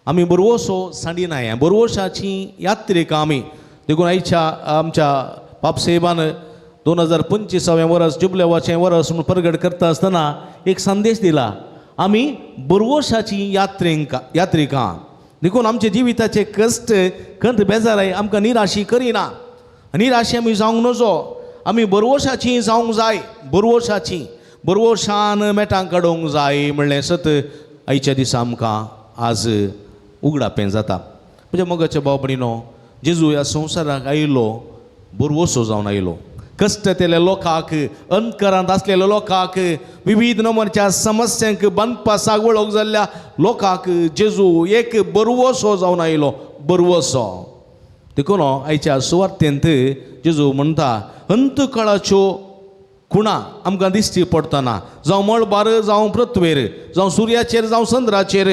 आमी बरवसो सांडिनाय, बरवशाची यात्रेक आमी. देखून आयच्या आमच्या पापसेबान 2025 वर्स जुबलेवाचें वर्स म्हूण परगट करता आसतना एक संदेश दिला, आमी बरवशाची यात्रिकां. देखून आमच्या जिविताचे कश्ट, खंत, बेजाराय आमकां निराशी करिना. निराशी आमी जावंक नजो, आमी बरवशाची जावंक जाय. बरवशाची, बरवशान मेटां काडूंक जाय म्हणलें सत आयच्या दिसा आमकां आज उगडापें जाता. म्हणजे मोगाच्या भाव भयणीनो, जेजू ह्या संवसाराक आयलो, बरवसो जावन आयलो. कश्ट केल्ल्या लोकांक, अंधकारांत आसलेल्या लोकांक, विविध नंबरच्या समस्यांक बांदपासाक वळख जाल्ल्या लोकांक जेजू एक बरवसो जावन आयलो, बरवसो. देखून आयच्या सुवार्तेंत जेजू म्हणटा, अंतकाळाच्यो खुणा आमकां दिश्टी पडटना, जावं मळबार, जावं पृथ्वेर, जावं सुर्याचेर, जावं चंद्राचेर,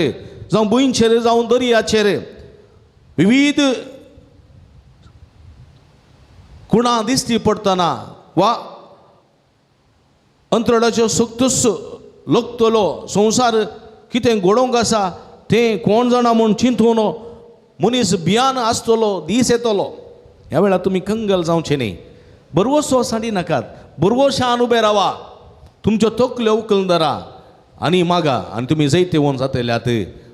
जावं भुंयचेर, जावं दर्याचेर, विविध खुणा दिश्टी पडटना वा अंतराळाच्यो सक्तूच लकतलो संवसार कितें घडोवंक आसा तें कोण जाणा म्हूण चिंतून मनीस भियान आसतलो, दीस येतलो. ह्या वेळार तुमी कंगल जावचें न्ही. बरवसो सांडी नाकात, बरवशान उबे रावा, तुमच्यो तकल्यो उखलून धरा आनी मागा, आनी तुमी जैतेवन जातल्यात,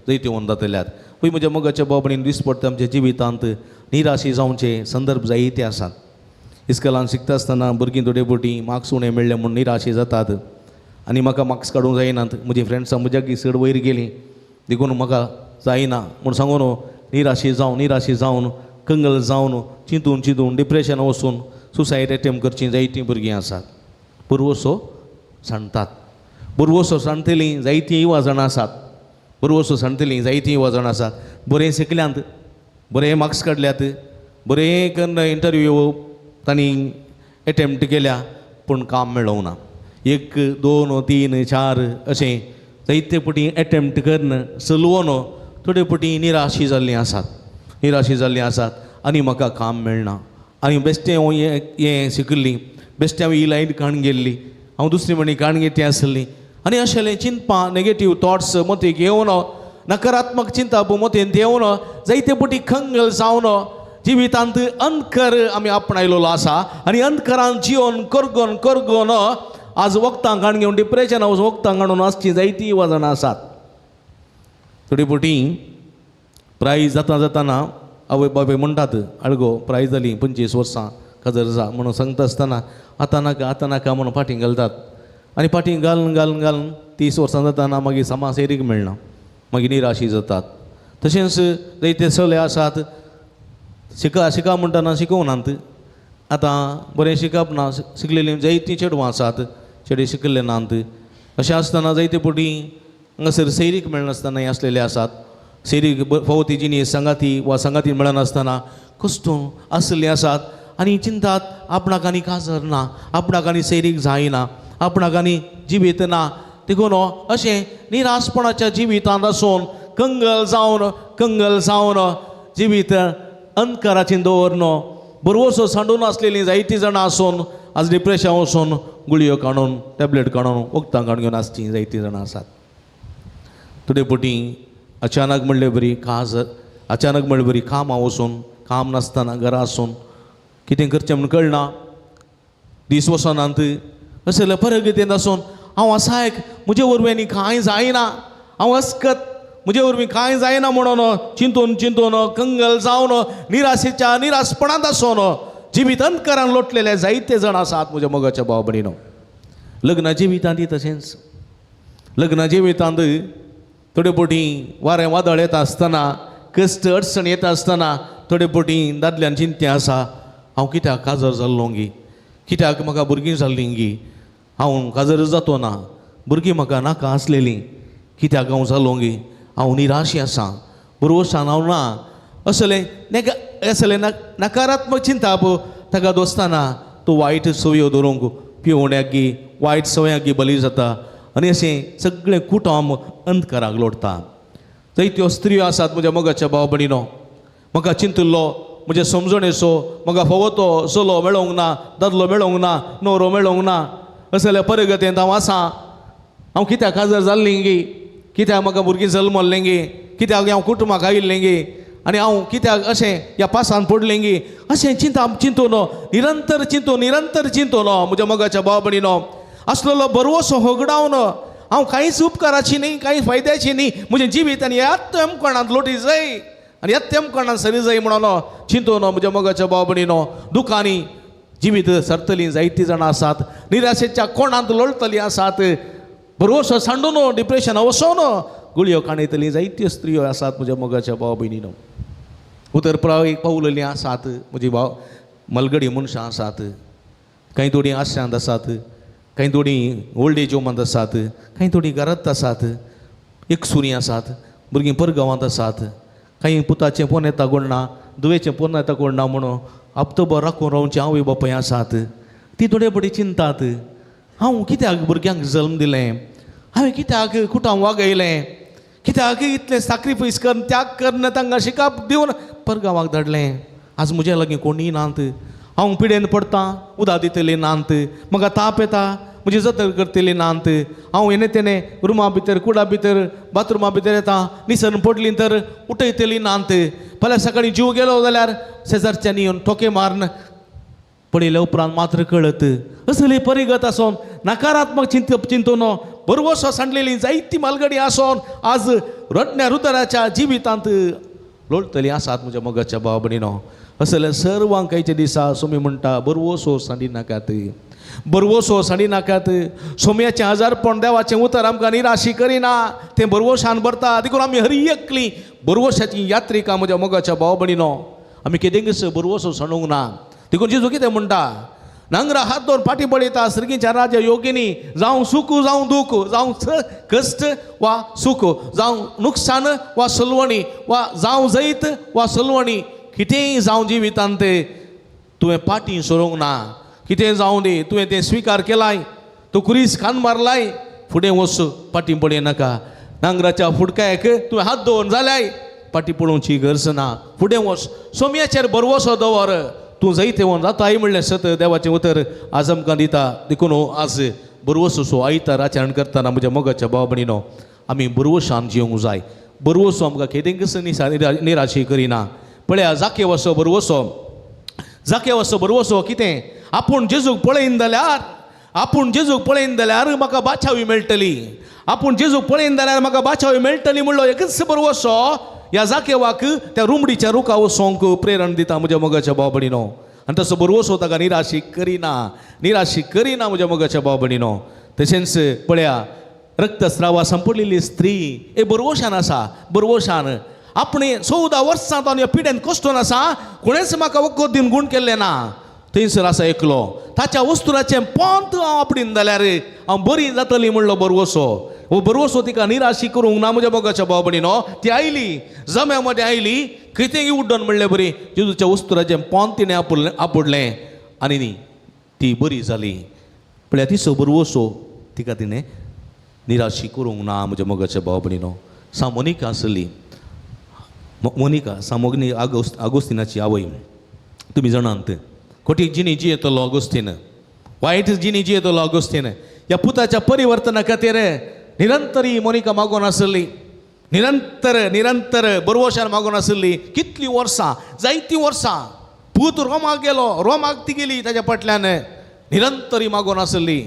जैतेवन जातल्यात. पळय म्हज्या मोगाच्या भाव भयणीन, दीस पडटा आमच्या जिवितांत निराशी जावचे संदर्भ जायते आसात. इस्कॉलान शिकता आसतना भुरगीं थोडे फावटी मार्क्स उणें मेळ्ळे म्हूण निराशी जातात आनी म्हाका मार्क्स काडूंक जायनात, म्हजी फ्रेंड्सां म्हज्याकी चड वयर गेलीं देखून म्हाका जायना म्हूण सांगून निराशी जावन, निराशी जावन, कंगल जावन, चिंतून चिंतून डिप्रेशन वचून सुसायड एटेम्प्ट करचीं जायतीं भुरगीं आसात. पुर्वसो सांडटात, पुर्वसो सांडटलीं जायतीं युवा जाणां आसात, पुर्वसो सांडटलीं जायतीं युवा जाणां आसात. बरें शिकल्यांत, बरें मार्क्स काडल्यात, बरें कन्न इंटरव्यू तांणी एटेम्प्ट केल्या, पूण काम मेळोवंक ना. 1, 2, 3, 4 अशें जायते फावटी एटेम्प्ट करून चलोवन थोडे फावटी निराशी जाल्लीं आसात, निराशी जाल्लीं आसात आनी म्हाका काम मेळना, आनी बेश्टें हांव हें शिकिल्ली, बेश्टें हांव ही लायन काण गेल्ली, हांव दुसरी म्हणी काण घेती आसली, आनी अशें चिंतपां, नेगेटीव थॉट्स मतीक येवन, नकारात्मक चिंतप मतींत येवन जायते फावटी कंगल जावन जिवितांत अंधकार आमी आपणायलेलो आसा. आनी अंधकारान जिवन करगोन करगोन आज वखदां काण घेवन डिप्रेशना वचून वखदां काडून आसचीं जायतीं युवा जाणां आसात. थोडी फावटी प्रायज जाता जाताना आवय बापूय म्हणटात, आळगो प्रायज जाली 25 वर्सां काजर जा म्हणून सांगता आसतना आतां नाका, आतां नाका म्हणून फाटीं घालतात. आनी फाटीं घालून घालून घालून 30 वर्सां जाताना मागीर समाज एरीक मेळना, मागीर निराशी जातात. तशेंच जायते चले आसात, शिका शिका म्हणटना शिकोवनात, आतां बरें शिकप ना, शिकलेलीं जायतीं चेडवां आसात, चेडे शिकल्ले नात. अशें आसतना जायते फावटी हांगासर सैरीक मेळनासतना हे आसलेले आसात. सैरीक फावो ती जिनीस सांगाती वा सांगाती मेळनासतना कश्टून आसलेली आसात आनी चिंतात आपणाक आनी काजर ना, आपणाक आनी सैरीक जायना, आपणाक आनी जिवीत ना. देखून अशें निराशपणाच्या जिवितांत आसून कंगल जावन कंगल जावन जिवीत अंधकाराचें दवरन बरवसो सांडून आसलेलीं जायतीं जाणां आसून आज डिप्रेशन वचून गुळयो काडून टॅबलेट काडून वखदां काडून घेवन आसचीं जायतीं जाणां आसात. थोडे फावटी अचानक म्हणले बरी काज अचानक म्हणले बरी कामां वचून काम नासतना घरा आसून कितें करचें म्हूण कळना, दीस वचनात असले परगतींत आसून हांव असायक म्हजे वरवीं आनी कांय जायना, हांव अस्कत म्हजे वरवीं कांय जायना म्हणून चिंतून चिंतून कंगल जावन निराशेच्या निराशपणांत आसून जिवीत अंधकारान लोटलेले जायते जाण आसात म्हज्या मोगाच्या भाव भयणीनो. लग्ना जिवितांत तशेंच लग्ना जिवितांत थोडे फावटी वारें वादळ येता आसतना कश्ट अडचण येता आसतना थोडे फावटी दादल्यान चिंतें आसा हांव कित्याक काजर जाल्लो गी, कित्याक म्हाका भुरगीं जाल्लीं गी, हांव काजर जातो ना, भुरगीं म्हाका नाका आसलेलीं, कित्याक हांव जालो गी, हांव निराशी आसा, बरोवसान हांव ना, असलें असलें नकारात्मक चिंताप ताका दोस्ताना तूं वायट सवयो धरूंक पिवण्याक गी वायट सवयांक गी बली जाता आनी अशें सगळें कुटुंब अंधकाराक लोटता. जायत्यो स्त्रियो आसात म्हज्या मोगाच्या भाव भयणीनो, म्हाका चिंतिल्लो म्हज्या समजणेचो म्हाका फावो तो चलो मेळोंक ना, दादलो मेळोंक ना, न्हवरो मेळोंक ना, असल्या परगतेंत हांव आसा, हांव कित्याक काजार जाल्लीं गी, कित्याक म्हाका भुरगीं जल्मल्लें गी, कित्याक हांव कुटुंबाक आयिल्लें गी आनी हांव कित्याक अशें ह्या पासान पडलें गी, अशें चिंता चिंतून निरंतर चिंतून निरंतर चिंतून म्हज्या मोगाच्या भाव भयणीनो आसलेलो बरवसो होगडावन हांव कांयच उपकाराची न्ही, कांय फायद्याची न्ही, म्हजें जिवीत आनी ह्या तेमकोणांत लोटी जाय आनी ह्या तेमकोणांत सरी जाय म्हणून चिंतून म्हज्या मोगाच्या भाव भयणीनो दुकांनी जिवीत सरतलीं जायतीं जाणां आसात, निराशेच्या कोणांत लोळतलीं आसात, बरवसो सांडून डिप्रेशन वसोन गुळयो काणयतलीं जायत्यो स्त्रियो आसात म्हज्या मोगाच्या भाव भयणीनो. उतर प्राय पावलेलीं आसात म्हजी भाव मलगडी मनशां आसात, कांय थोडीं आश्यांत आसात, कांय थोडीं ओल्ड एज होमांत आसात, कांय थोडीं घरांत आसात, एकसुरीं आसात, भुरगीं परगांवांत आसात, कांय पुताचें फोन येता कोण ना, धुवेचें फोन येता कोण ना म्हणून हप्तोभर राखून रावचें आवय बापूय आसात. ती थोडे फावटी चिंतात हांव कित्याक भुरग्यांक जल्म दिलें, हांवें कित्याक कुटां वागयलें, कित्याक इतलें साक्रिफायस करून त्याग करून तांकां शिकप दिवन परगांवाक धाडलें, आज म्हज्या लागीं कोणूय नात, हांव पिडेन पडटा, उदक दितली नात, म्हाका ताप येता, म्हजी जतन करतली नात, हांव हेणे तेणे रुमा भितर कुडा भितर बाथरुमा भितर येता, निसरून पडली तर उठयतली नात, फाल्यां सकाळीं जीव गेलो जाल्यार शेजारच्यांनी येवन ठोके मारून पळयल्या उपरांत मात्र कळत. असली परिगत आसून नकारात्मक चिंतून बरवसो सांडलेली जायती मालगडी आसून आज रडण्या रुदराच्या जिवितांत लोळतली आसात म्हज्या मोगाच्या भाव भयणीनो. असले सर्वांक खंयच्या दिसा सोमी म्हणटा बरवसो सांडी नाकात, बरवसो सांडी नाकात. सोम्याचें आजारपण देवाचें उतर आमकां निराशी करिना, तें बरवशान भरता. देखून आमी हर एकली बरवशाची यात्रिका म्हज्या मोगाच्या भाव भयणीनो. आमी केदेंकच बरवसो सांडूंक ना. देखून जेजू कितें म्हणटा, नांगरा हात दवर फाटीं पळयता सर्गीच्या राजा योगिनी, जावं सूख जावं दूख, जावं कश्ट वा सूख, जावं नुकसान वा सलवणी, वा जावं जैत वा सलवणी, कितेंय जावं जिवितांत तुवें फाटीं सरूंक ना. कितें जावं दी तुवें तें स्विकार केलाय, तूं कुरीस खान मारलाय, फुडें वच, फाटीं पळयनाका. नांगराच्या फुडकायक तुवें हात दवरून जाल्याय फाटीं पळोवची गरज ना, फुडें वच, सोम्याचेर बरवसो दवर, तूं जैतेवन जाताय म्हणलें सत देवाचें उतर आज आमकां दिता. देखून आज बरवसो सो आयतार आचरण करतना म्हज्या मोगाच्या भाव भयणीनो आमी बरवशान जिवंक जाय. बरवसो आमकां केदेंकच निराशी करिना. पळया जाकेवसो बरवसो, जाकेवसो बरवसो कितें, आपूण जेजूक पळयन जाल्यार, आपूण जेजूक पळयन जाल्यार म्हाका बाचावी मेळटली, आपूण जेजूक पळयन जाल्यार म्हाका बाचावी मेळटली म्हणलो एकच बरवसो ह्या जाकेवाक त्या रुमडीच्या रुखा वचोंक प्रेरण दिता म्हज्या मोगाच्या भाव भयणीनो. आनी तसो बरवसो ताका निराशी करिना, निराशी करिना म्हज्या मोगाच्या भाव भयणीनो. तशेंच पळया रक्तस्रावा संपडलेली स्त्री हे बरवशान आसा, बरवशान आपणे 14 वर्सां तो ह्या पिडेन कश्टून आसा, कोणेच म्हाका वखद दिवन गूण केल्लें ना. थंयसर आसा एकलो ताच्या वस्तुराचें पोंत हांव आपडीन जाल्यार हांव बरी जातली म्हणलो बरवसो. हो बरवसो तिका निराशी करूंक ना म्हज्या मोगाच्या भाव भयणीनो. ती आयली जम्या मदें आयली कितेंय उड्डन म्हणलें बरी जेजूच्या वस्तुराचें पोंत तिणें आपुडलें आनी न्ही ती बरी जाली. पळया तिचो बरवसो तिका तिणें निराशी करूंक ना म्हज्या मोगाच्या भाव भयणीनो. सा मोनिका आसली, मोनिका सा मोगनी आगोस्तिनाची आवय. तुमी जाणात खोटी जिणी जियेतलो आगोस्तीन, वायट जिणी जियेतलो आगोस्तीन. ह्या पुताच्या परिवर्तना खातीर निरंतर ही मोनिका मागून आसली, निरंतर निरंतर बरवशान मागून आसली. कितलीं वर्सां, जायतीं वर्सां पूत रोमाक गेलो, रोमाक ती गेली ताच्या फाटल्यान निरंतर ही मागून आसली.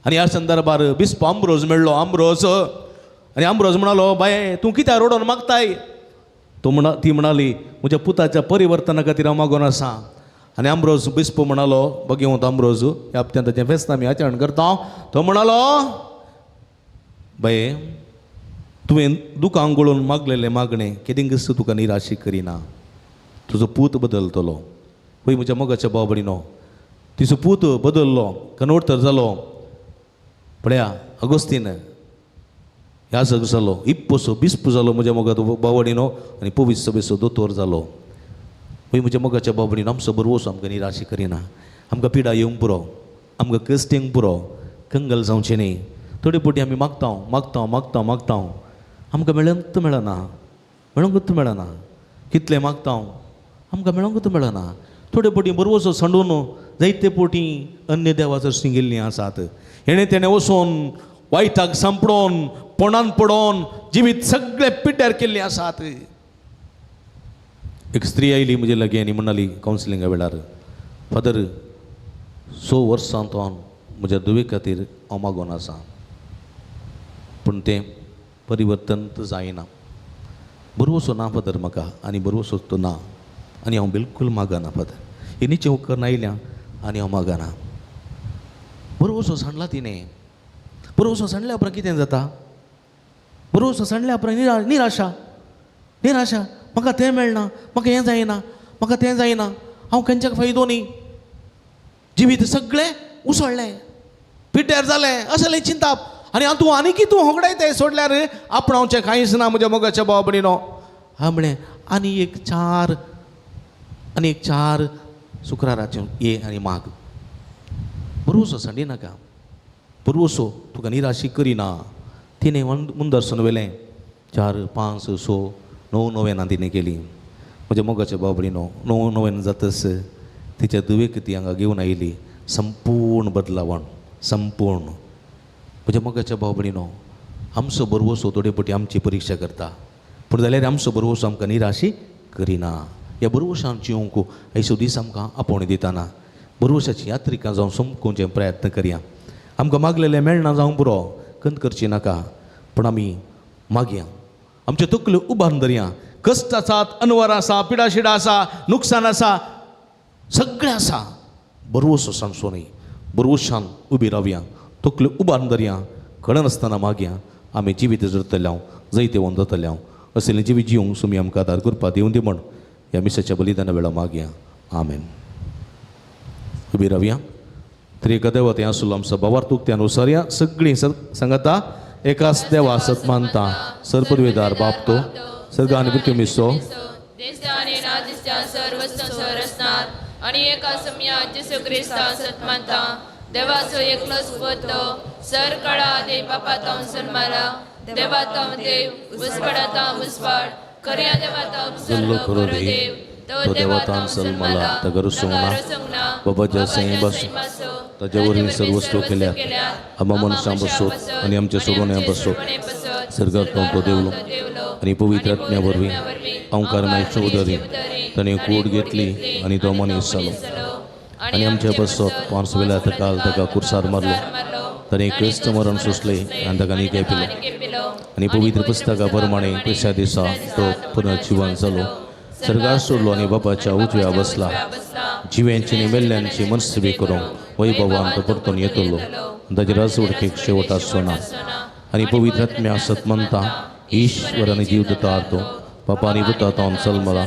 आनी ह्या संदर्भार बिस्प आंब्रोज मेळ्ळो, आंब्रोज. आनी आंब्रोज म्हणालो, बाये तूं कित्याक रडोन मागताय? तो म्हणा ती म्हणाली म्हज्या पुताच्या परिवर्तना खातीर हांव मागून आसा. आनी आंब्रोज बिस्प म्हणालो, बगेवंत आंब्रोज, ह्या हप्त्यान ताचें फेस्त आमी आचरण करता. तो म्हणालो, बाये तुवें दुकां गळून मागलेलें मागणें केदिंगस तुका निराशी करिना, तुजो पूत बदलतलो. पळय म्हज्या मोगाच्या भाव भयणीनो, तिचो पूत बदल्लो, कन्वर्टर जालो. पळया अगोस्तीन ह्या जग जालो, इप्पोसो बिस्प जालो म्हज्या मोगा भाव भयणीनो, आनी पवित्र सभेचो दोतोर जालो. पळय म्हज्या मोगाच्या भाव भयणीनो, आमचो बरवसो आमकां निराशी करिना. आमकां पिडा येवंक पुरो, आमकां कश्ट येवंक पुरो, कंगल जावचें न्ही. थोडे फावटी आमी मागता मागता मागता मागता, आमकां मेळूंकच मेळना, मेळूंकच मेळना. कितलें मागता आमकां मेळूंकच मेळना. थोडे फावटी बरवसो सांडून जायते फावटी अन्य देवाचो शिंगिल्लीं आसात. हेणें तेणें वचून वायटाक सांपडोन पोणान पडोन जिवीत सगळें पिड्ड्यार केल्लीं आसात. एक स्त्री आयली म्हजे लागीं आनी म्हणाली कावन्सिलिंगा वेळार, फादर 6 वर्सां तो म्हज्या धुवे खातीर हांव मागून आसा, पूण तें परिवर्तन तर जायना. बरवसो ना फादर म्हाका, आनी बरवसो तो ना, आनी हांव बिलकूल मागना फादर. ही निचे उपकरण आयल्या आनी हांव मागना. बरवसो सांडला तिणें. बरवसो सांडल्या उपरांत कितें जाता? बरवसो सांडल्या उपरांत निराशा, निराशा, म्हाका तें मेळना, म्हाका हें जायना, म्हाका तें जायना, हांव खंयच्याक फायदो न्ही, जिवीत सगळें उसळ्ळें, पिड्ड्यार जालें, असलें चिंताप. आनी हांव तूं आनी कितें तूं होगडायताय सोडल्यार आपणावचें कांयच ना म्हज्या मोगाच्या भाव भयणीनो. हांव म्हळें आनी एक चार, आनी एक चार शुक्राराचें ये आनी माग. बरवसो सांडी नाका, बरवसो तुका निराशी करिना. तिणें मुंदरसून व्हेलें 4 5 6 9 नोवेनां तिणें केली. म्हज्या मोगाच्या भाव भयणीनो, 9 नोवेन जातच तिच्या धुवेक ती हांगा घेवन आयली, संपूर्ण बदलावण, संपूर्ण. म्हज्या मोगाच्या भाव भयणीनो, आमचो बरवसो थोडे फावटी आमची परिक्षा करता, पूण जाल्यार आमचो बरवसो आमकां निराशी करिना. ह्या बरवशान जिवंक आयचो दीस आमकां आपोवणी दिताना बरवशाची यात्रिकां जावन समकोवचे प्रयत्न करया. आमकां मागलेलें मेळना जावंक पुरो, खंत करची नाका, पूण आमी मागया, आमच्यो तकल्यो उबारून धरया. कश्ट आसात, अनवर आसा, पिडाशिडा आसा, नुकसान आसा, सगळें आसा. बरवसो सांगचो न्ही, बरवशान उबी रावया, तकल्यो उबारून धरया, कळनासतना मागया. आमी जिवीत जरतले हांव, जैतेवंत जातले हांव. असलें जिवीत जिवंक सुमी आमकां आदार करपा दिवन दी म्हण ह्या मिसाच्या बलिदाना वेळार मागया. आमेन. उबी रावया. त्रिएका देवा तें आसलो आमचो भावार्थ उक्त्यान उसारया. सगळीं सांगता एकाच देवा सत मानता, सर्पदवेदार बाप तो सर्ग आनी पृथ्वी मिसो आनी एका समया जेसू क्रिस्ता सत मानता, देवाचो एकलोच पूत सर काळा देव बापा तावन सन्माला, देवा तावन देव उस्पाडा तावन उस्पाड करया देवा तावन जल्लो खरो देव तो देवा तावन सन्माला, ताका रुसोवंक ना, बाबाच्या सैं बस ताच्या वरवीं सर्व वस्तू केल्यात, आमा मनशां बसोत आनी आमच्या सोडवण्या बसोत सर्गात तो देवलो आनी पवित्र आत्म्या वरवीं अंकार मायचो उदरी ताणें कूड घेतली आनी तो मनीस जालो आनी आमच्या बसोत पांच वेळा ताका ताका कुर्सार मारलो, ताणें क्रिस्त मरण सोंसलें आनी ताका निके पिलो आनी पवित्र पुस्तका प्रमाणे तिसऱ्या दिसा तो पुनर्जिवन जालो, सर्गार सोडलो आनी बापाच्या उजव्या बसला, जिव्यांची आनी मेल्ल्यांची मनसुबी करूंक वैभवान तो परतून येतलो आनी ताचे राजवडकेक शेवट आसचो ना. आनी पवित्र आत्म्या सत मानता, ईश्वर आनी जीव दिता तो बापा आनी पुता तावन सलमला,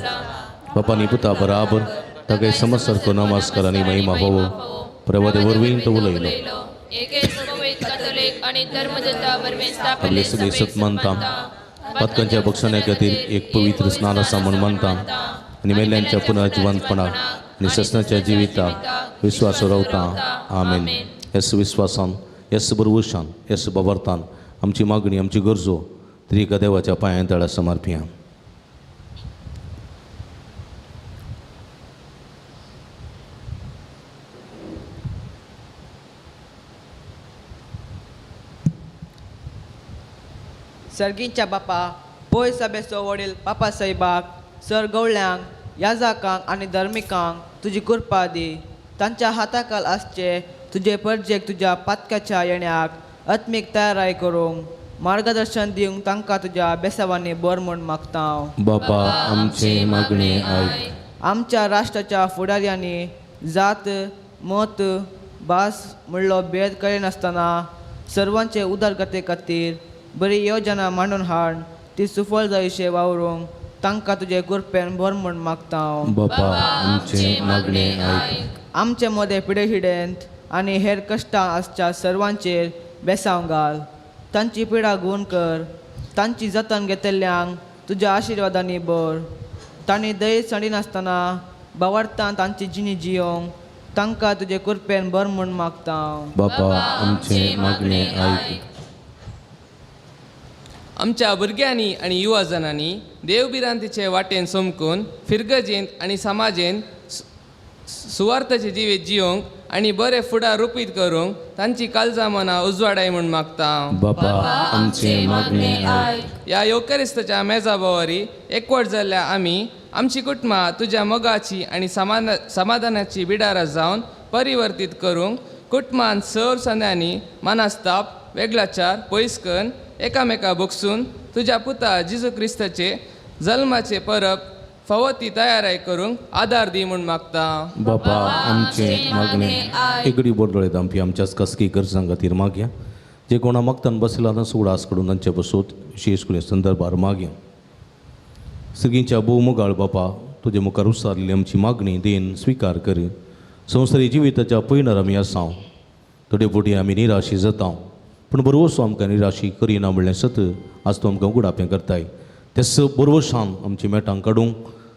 बापा आनी पुता बराबर ताका समजसारको नमस्कार आनी महिमा फावो. प्रवादे वरवीं तो उलयलो. एके आणि धर्मदत्ता वरवीं आपले सगळे सत मानता, पातकांच्या बक्षण्या खातीर एक पवित्र स्नान आसा म्हूण मानता आनी मेल्ल्यांच्या पुनर्जिवंतपणाक आनी ससनाच्या जिविताक विश्वास रावता. आमेन. येस विश्वासान, येस बरवशान, येस बाबर्थान आमची मागणी, आमची गरजो त्रिका देवाच्या पांयां तळा समर्पिया. सर्गींच्या बापा, पय सभेचो वडील पापा साहेबाक, सर गवळ्यांक, याजाकांक आनी धर्मिकांक तुजी कृपा दी. तांच्या हाताखाल आसचे तुजे परजेक तुज्या पातकाच्या येण्याक आत्मीक तयाराय करूंक मार्गदर्शन दिवंक तांकां तुज्या बेसावांनी बर म्हूण मागता हांव. बापा आमचे मागणे आयक. आमच्या राष्ट्राच्या फुडाऱ्यांनी जात, मत, भास म्हणलो भेद करिनासतना सर्वांचे उदरगते खातीर बरी योजना मांडून हाड ती सुफळ जायशे वावरूंक तांकां तुजे कृपेन भर म्हूण मागता हांव. बापा आमचे मागणे आयक. आमचे मदें पिडेहिडेंत आनी हेर कश्टां आसच्या सर्वांचेर बेसांव घाल. तांची पिडा गूण कर. तांची जतन घेतल्ल्यांक तुज्या आशिर्वादांनी भर. तांणी दय सांडिनासतना बावडतान तांची जिणी जियोंक तांकां तुजे कृपेन भर म्हूण मागता हांव. बापा आमचे मागणे आयक. आमच्या भुरग्यांनी आनी युवा जणांनी देवभिरांतीचे वाटेन समकून फिरगजेंत आनी समाजेंत सुवार्थाचे जिवीत जियोंक आनी बरे फुडार रुपीत करूंक तांची काळजां मनां उजवाडाय म्हूण मागता हांव. बापा आमचे मागणे आयक. ह्या येवकरिस्ताच्या मेजा बोवारी एकवट जाल्ल्या आमी आमची कुटुंबां तुज्या मोगाची आनी समाधानाची बिडारां जावन परिवर्तीत करूंक कुटुंबान सर संद्यांनी मानास्ताप वेगळाचार पयस करून एकामेका भोगसून तुज्या पुता जेजू क्रिस्ताचे जल्माचे परब फावो ती तयाराय करूंक आदार दी म्हूण मागता. बापा आमचे मागणे. एगडी बोडळे दामपी आमच्याच खासगी गरजां खातीर मागया. जे कोणा मागतान बसला तांचो उडास कडून तांचे बसोत विशेश करून संदर्भार मागया. सगळींच्या भोव मोगाळ बापा, तुजे मुखार उसारली आमची मागणी देन स्विकार कर. संवसारी जिविताच्या पयणार आमी आसाव, थोडे फावटी आमी निराशी जाता, पूण बरवसो आमकां निराशी करिना म्हणलें सत आज तूं आमकां उगडापें करताय. त्या बरवशान आमची मेटां काडूंक,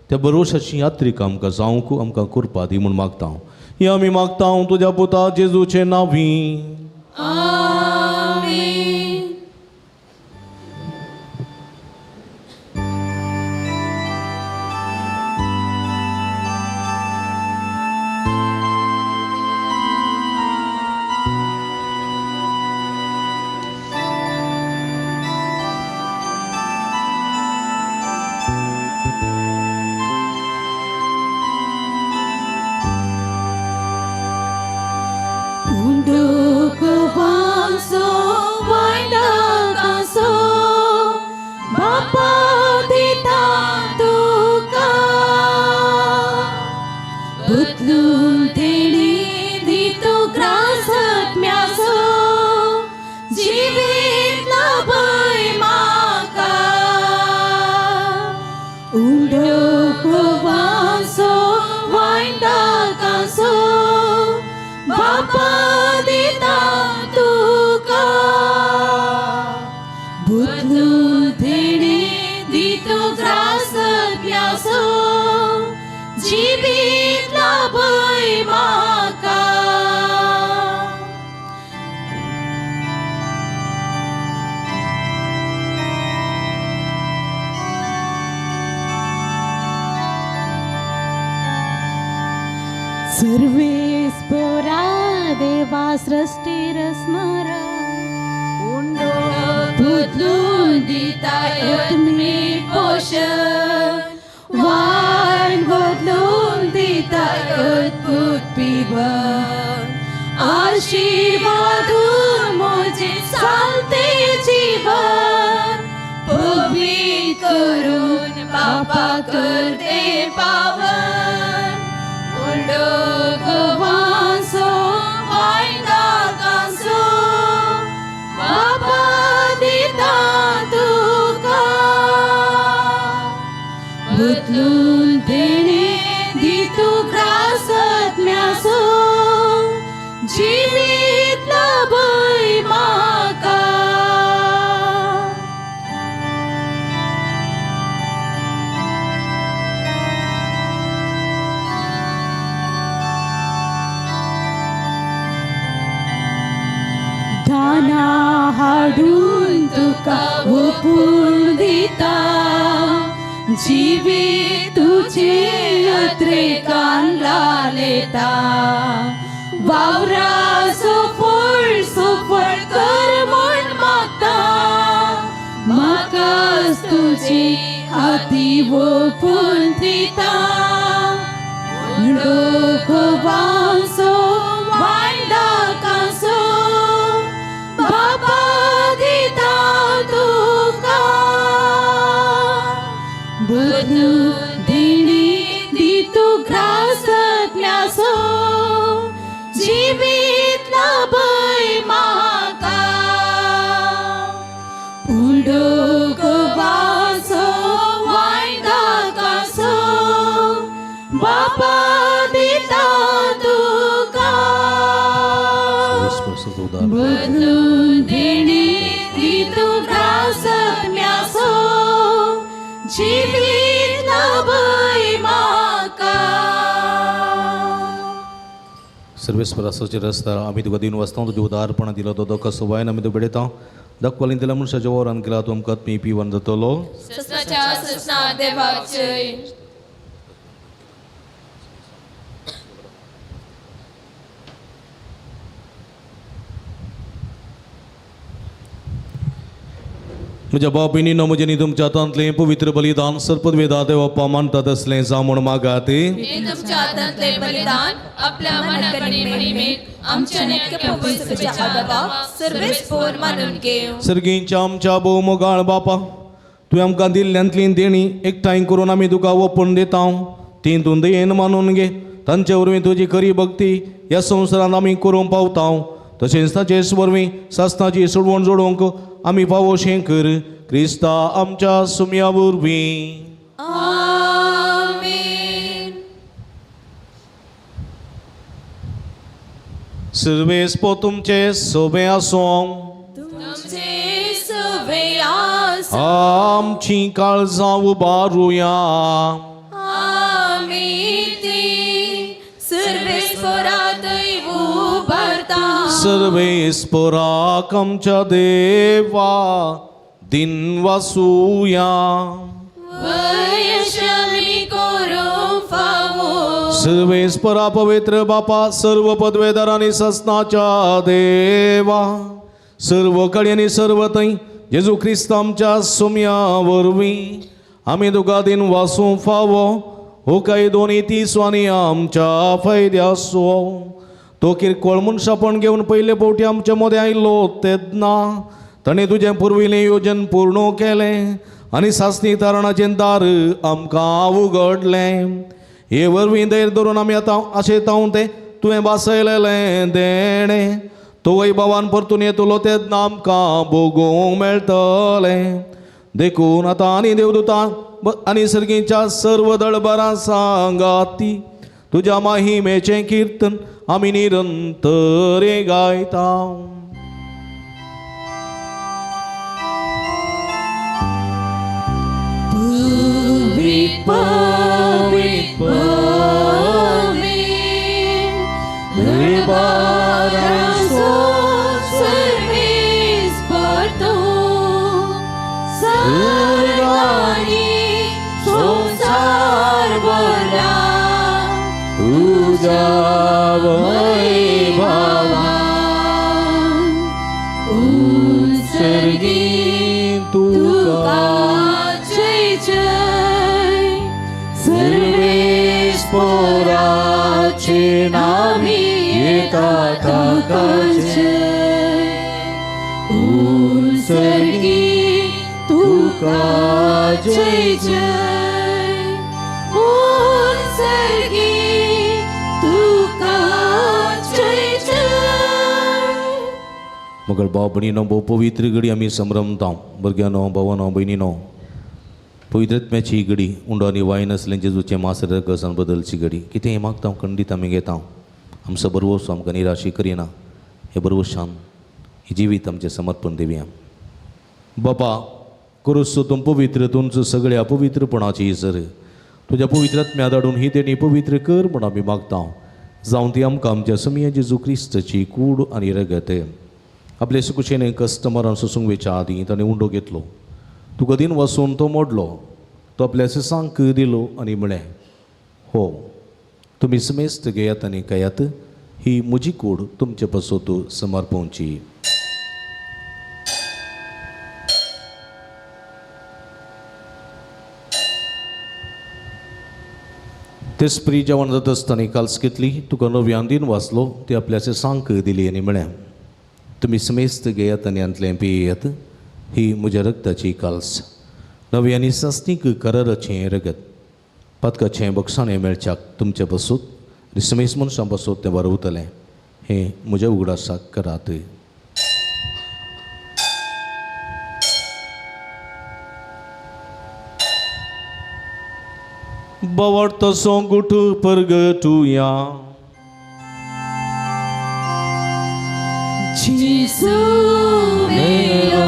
त्या बरवशाची यात्रीक आमकां जावंक आमकां कृपा दी म्हूण मागता. ही आमी मागता तुज्या पुता जेजूचे नांवी. सर्वेस्परा देवा सृष्टीर स्मरा उंडो बदलून दिता आत्मीक पोशण वायन बदलून दिता अद्भुत पिवन आशीर्वादून म्हजें चालते जीवन पवित्र करून बापा करते पावन उंडो गवांसो वायदाकांसो बापा दिता तुका बदलून देणे दी तुका. मना हाडून तुका ओपून दिता जिवीत तुझे अत्रेकान लालेता वावरा सुफळ सुफळ कर म्हण मागता म्हाकाच तुजी हाती ओपून दिता लोक वांसो वांडा कांसो बाबा दिता तुका बदलून दिणी दी तूं ग्रासतल्यासो जिवीत लाभय म्हाका उडोक वासो वायदा कासो बापा दिता तुका बदलून दिणी दी तूं ग्रासतल्यासो जिवीत लाभय म्हाका. सर्वेस्परासाचे रस्ता आमी तुका दिन वाचता तुजें उदारपणा दिलो तो धोको सवायन आमी तुका बेडयता दाखवालीन दिल्या मनशाच्या वावरान केला तूं आमकां आत्मी पिवन जातलो. ससनाच्या ससना देवाक जय. म्हज्या भाव भयणीनो म्हजें न्ही तुमच्या हातांतलें पवित्र बलिदान सर्पद देवप्पा मानता तसलें जावं म्हूण मागात. हे तुमच्या हातांतले बलिदान आपल्या मनाकडे महिमेक आमच्या नेमक्या पवित्रच्या आदाबाक सर्वेस पोर मानून घेव. सर्गींच्या आमच्या भोव मोगाळ बापा तुवें आमकां दिल्ल्यांतली देणी एकठांय करून आमी तुका ओपून दिता ती तूं दयेन मानून घे तांचे वरवीं तुजी खरी भक्ती ह्या संवसारांत आमी करूंक पावता तशेंच ताचेच वरवीं सासणाची सोडवण जोडोवंक आमी फावोशें कर क्रिस्ता आमच्या सुम्या वरवीं. आमेन. सर्वेस पो तुमचे सोबे आसूं तुमचे सुवे आसूं. आमची काळजां उबारुया. आमी ती सर्वेस पोरातय उबारता. सर्वेस्पराक आमच्या देवा दिन वासूया. वयशमी करूंक फावो. सर्वेस्परा पवित्र बापा सर्व पदवेदार आनी ससनाच्या देवा सर्व कडेन आनी सर्व थंय जेजू क्रिस्त आमच्या सुम्या वरवीं आमी तुका दिन वासूंक फावो हो कायदो आनी तीसो आनी आमच्या फायद्याचो. तो किरकोळ मनशापण घेवन पयले फावटी आमच्या मदें आयलो तेन्ना ताणें तुजें पुर्विल्लें योजन पूर्ण केलें आनी सासणी तारणाचें दार आमकां उगडलें. हे वरवीं धैर्य धरून आमी आतां आशेतांव तें तुवें भासयलेलें देणें तो वैभवान परतून येतलो तेन्ना आमकां भोगूंक मेळटलें. देखून आतां आनी देवदूतां आनी सर्गीच्या सर्व दळबरां सांगाती तुज्या माहिमेचें किर्तन आमी निरंतर गायता. पवित्र पवित्र पवित्र सर्वेस परतो सर्वांनी संसार भरला तुज्या वैभवान उत्सर्गी तुका जय जय सर्वेस पोराचे नामी येता ताका जय उत्सर्गी तुका जय जय उत्सर्गी तुका जय जय. मगळ भाव भयणीनो भोव पवित्र घडी आमी संभ्रमता. भुरग्यांनो भावानो भयणीनो पवित्रत्म्याची घडी उंडो आनी वायन आसलें जेजूचें मास रगसान बदलची घडी कितेंय मागता खंडीत आमी घेता. आमचो बरवसो आमकां निराशी करिना हे बरवशान हे जिवीत आमचें समर्पण दिवया. बापा करुसो तूं पवित्र तुमचो सगळ्या पवित्रपणाची सर तुज्या पवित्रात्म्या धाडून ही देणी पवित्र कर म्हूण आमी मागता. जावं ती आमकां आमच्या समिया जेजू क्रिस्ताची कूड आनी रगत. आपले सुकुशेन कस्टमरान सोसूंक वेच्या आदीं ताणें उंडो घेतलो. तुका दिन वसून तो मोडलो. तो आपल्या सिसांक दिलो आनी म्हळें, हो तुमी समेस्त घेयात आनी खायात, ही म्हजी कूड तुमचे पासत समर्पवची. तेच प्री जेवण जाता आसतना काल्स घेतली, तुका नव्यान दिन वाचलो, ती आपल्या सिसांक दिली आनी म्हळें, तुमी समेस्त घेयात आनी हांतलें पियेयात, ही म्हज्या रगताची काल्स, नवी आनी सासणीक कराराचें रगत, पातकाचें बक्षाणें मेळच्याक तुमचे पासत आनी समेस्त मनशां पासत तें बरवतलें. हें म्हज्या उगडासाक करात. बवडतो सोंगुट परगटुया. जेजू मेलो,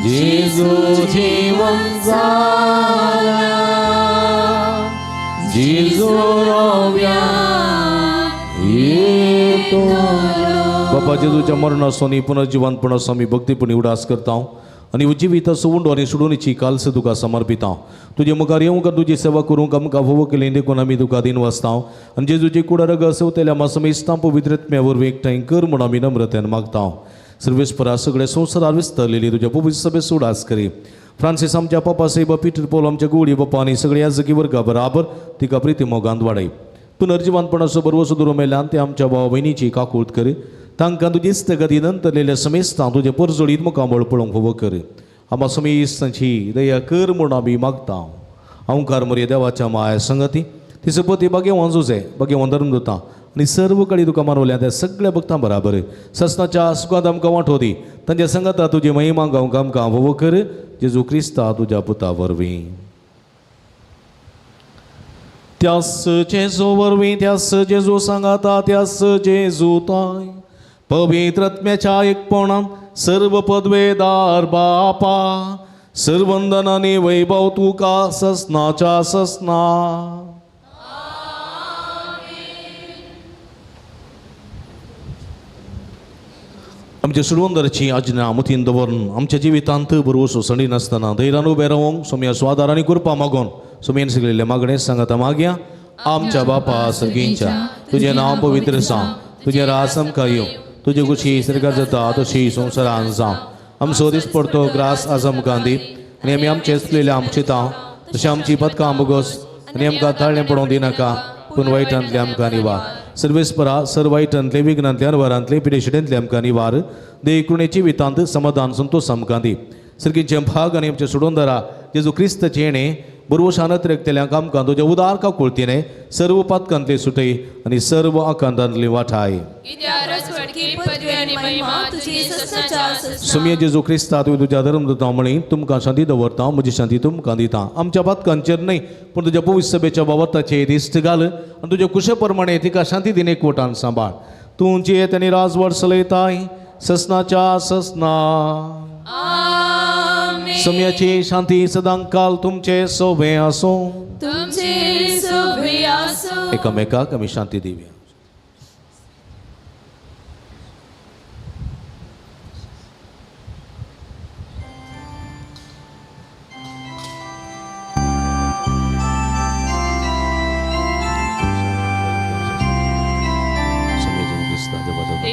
जेजू जीवन जाला, जेजू रोव्यान येतलो. बापा जेजूच्या मरणाचो आनी पुनर्जिवनपणाचो आमी भक्तीपणी उडास करता आनी जिविताचो उंडो आनी सोडूनीची काल्स तुका समर्पिता. तुजे मुखार येवंक आनी तुजी सेवा करूंक आमकां फावो केली देखून आमी तुका दिन वाचता आनी जेजूची कुडा रगत सवतेल्या मासमेस्तां पवित्र आत्म्या वरवीं एकठांय कर म्हूण आमी नम्रतेन मागता. सर्वेस्परा सगळे संवसारार विस्तारलेली तुज्या पवित्र सभेचो उडास करी. फ्रांसीस आमच्या पापा साहेब, पीटर पॉल आमच्या गोडी बापा आनी सगळे याजकी वर्गा बराबर तिका प्रिती मोगांत वाडय. पुनर्जिवनपणाचो बरवसो दुरो मेल्यान ते आमच्या भाव भयणीची काकूत करी. तांकां तुजी इस्तगती नंतरलेल्या समेस्तां तुजें परजळीत मुखामळ पळोवंक फावो कर. आमा समेस्तांची दया कर म्हूण आमी मागता. अंकार मरे देवाच्या माया संगती तिचो पती भाग्यवान जुजे, भाग्यवान धर्म दिता आनी सर्व कडेन तुका मानवल्या त्या सगळ्या भक्तां बराबर ससनाच्या सुखांत आमकां वांटो दी. तांच्या संगता तुजी महिमा गावंक आमकां फावो कर. जेजू क्रिस्ता तुज्या पुता वरवीं. त्यास जेजू वरवीं, त्यास जेजू सांगाता, त्यास जेजू ताय पवित्र आत्म्याच्या एकपणान सर्व पदवेदार बापा, सर्वंदन आनी वैभव तुका ससनाच्या ससना. आमच्या सुडवंदराची आज्ञा मतीन दवरून आमच्या जिवितांत बरवसो सणी नासतना धैर्यान उबें रावंक सोम्या स्वादार आनी कृपा मागून सोम्यान सगळेले मागणें सांगाता मागया. आमच्या बापा सर्गींच्या, तुजें नांव पवित्र जावं, तुजें रास आमकां येवं, तुजे कुशी सर्गात जाता तशी संवसारान जावं. आमचो दीस पडतो ग्रास आज आमकां दी आनी आमी आमचें चुकलेलें आमचें तांव तशें आमची पदकां बोगस आनी आमकां ताळणें पडोवंक दिनाका, पूण वायटांतलें आमकां निवार. सर्वेस्परा सर वायटांतले विघ्नांतले अनवरांतले पिडेशिडेंतले आमकां निवार. देकुणेची वितांत समाधान संतोष आमकां दी. सर्गीचें भाग आनी आमचें सोडोवन जेजू क्रिस्ताचें येणें बरवशान अतिरेकतेल्यांक आमकां तुज्या उदार काकुळतीने सर्व पातकांतले सुटय आनी सर्व आकांतांतली वाठाय. सुमये जेजू क्रिस्ता तुवें तुज्या धर्म दिता म्हळी तुमकां शांती दवरता, म्हजी शांती तुमकां दिता. आमच्या पातकांचेर न्हय पूण तुज्या पवित्र सभेच्या बाबताचेर दिश्ट घाल आनी तुज्या कुशे प्रमाणे तिका शांती दिन एकवटान सांबाळ. तूं जियेत आनी राजवट चलयताय ससनाच्या ससना. समयाची शांती सदांकाल तुमचे सोबे आसूं. तुमचे सोबे आसूं. एकामेकाक आमी शांती दिवया.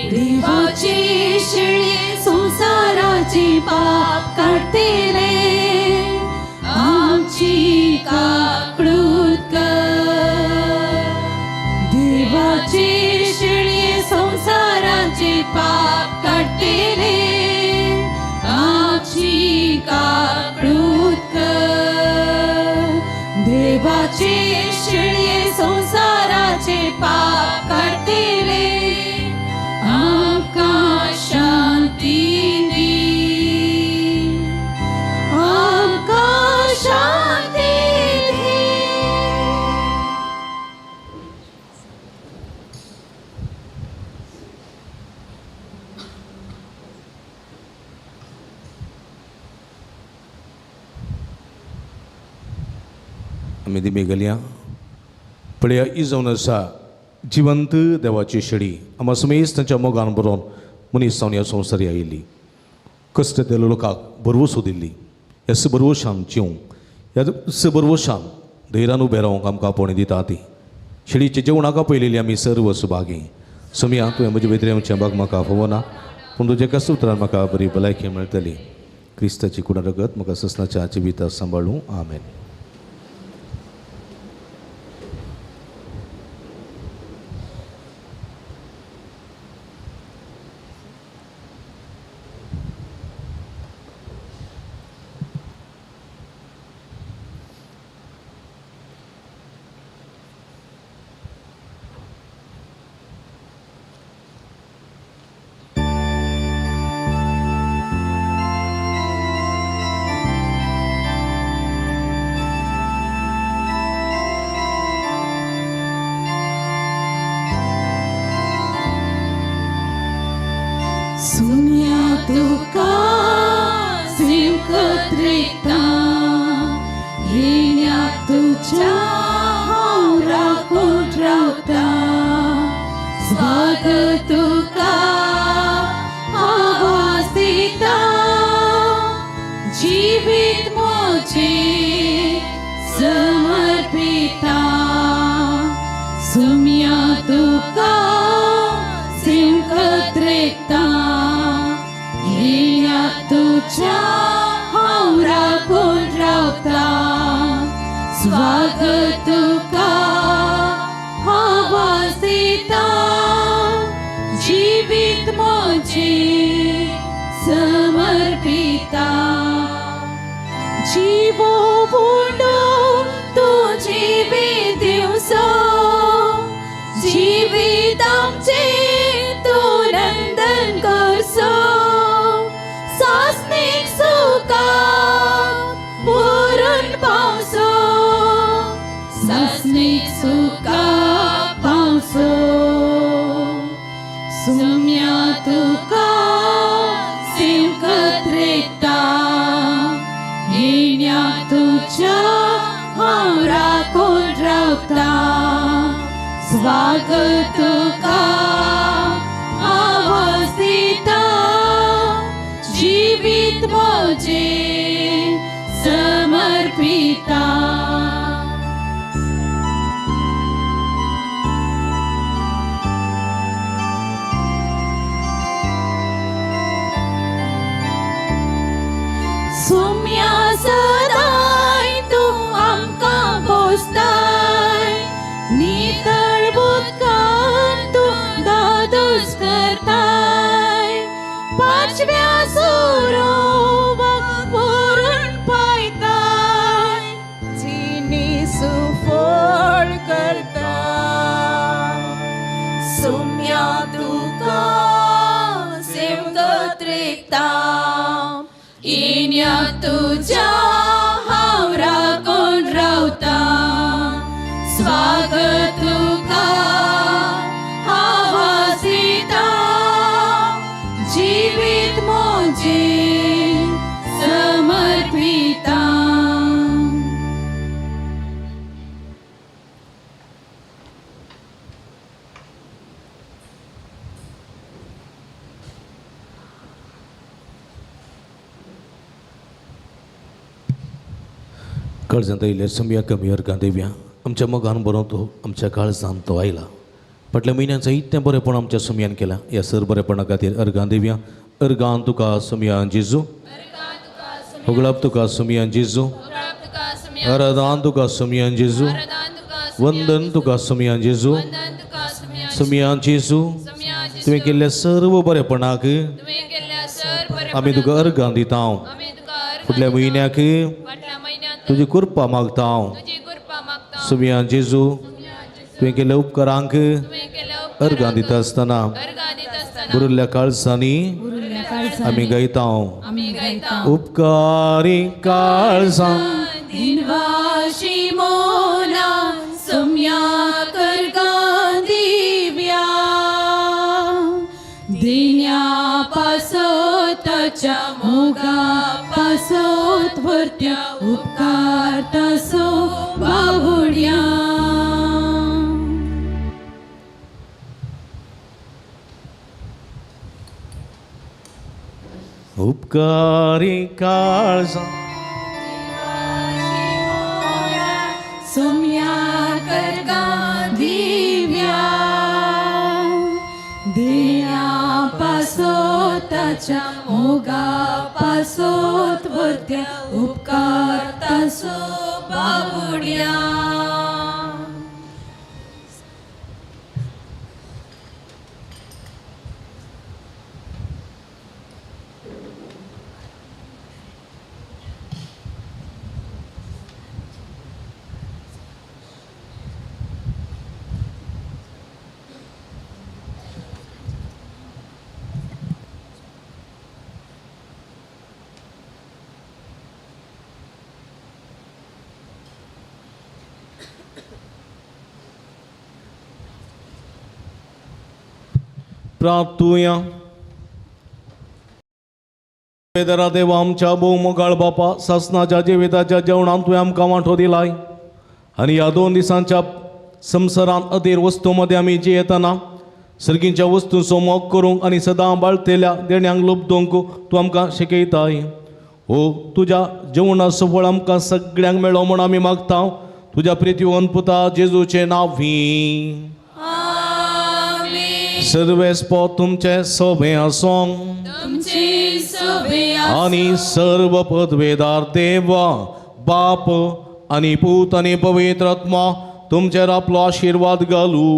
देवाची शिळी संसाराची पाप काडटले, आमची काकळूत कर. देवाची शिळी संसाराची पाप काडटले, आमची काकळूत कर. देवाची शिळी संसाराचे पाप काडटले, आमकां शांती दी, आमकां शांती दी. आमी दिमी घालया. पळया ही जावन आसा जिवंत देवाची शेडी. आमा समेस्त तांच्या मोगान बरोवन मनीस जावन ह्या संवसारी आयिल्ली, कश्ट दिल्ल्या लोकांक भरवंसो दिल्ली. ह्या भरवंशान जिवंक, ह्या भरवंशान धैर्यान उबें रावंक आमकां आपोवणी दिता ती. शिडीच्या जेवणाक आपयलेली आमी सर्व सुभागी. सोमया, तुवें म्हजे भितर येवचें बाग म्हाका फावना, पूण तुज्या एकाच उतरान म्हाका बरी भलायकी मेळटली. क्रिस्ताची कुडा रगत म्हाका ससनाच्या जिविता सांबाळूं. आमेन. काळजांत आयिल्ल्या सोमया कमी अर्गां दिव्या आमच्या मोगान बरोवन तो आमच्या काळजांत तो आयला. फाटल्या म्हयन्यान इतलें बरेंपण आमच्या सोमयान केलां. ह्या सर बरेपणा खातीर अर्गां दिव्या. अर्गां तुका सोमया जेजू, होगळाप तुका सोमया जेजू, आराधन तुका सोमया जेजू, वंदन तुका सोमया जेजू. सोमया जेजू, तुवें केल्ल्या सर्व बरेपणाक आमी तुका अर्गां दिता. फुडल्या म्हयन्याक तुजी कृपा मागता हांव. सोमया जेजू, तुवें केल्ल्या उपकारांक अर्गां दिता आसतना बुरुल्ल्या काळजांनी आमी गायता. उपकारी काळजां मोगा पासोत वरत्या उपकार तासो बावड्या. उपकारी काळजा सोम्या करगा दिव्या देया पासोताच्या मोगा पासोत वरत्या उपकारतासो बाबुड्या. प्रार्थुया. वेदरा देवा आमच्या भोवमोगाळ बापा, सासनाच्या जिविताच्या जेवणांत तुवें आमकां वांटो दिलाय आनी ह्या 2 दिसांच्या संवसारांत अधीर वस्तूं मदें आमी जियेतना सर्गींच्या वस्तूंचो मोग करूंक आनी सदां बाळतेल्या देण्यांक लुबदोवंक तूं आमकां शिकयताय. हो तुज्या जेवणाचो फळ आमकां सगळ्यांक मेळो म्हूण आमी मागता तुज्या प्रितीवन पुता जेजूचें नांव. सर्वेस्पो तुमचे सोबे आसूं आनी सर्व पदवेदार देवा बाप आनी पूत आनी पवित्र आत्मा तुमचेर आपलो आशिर्वाद घालू.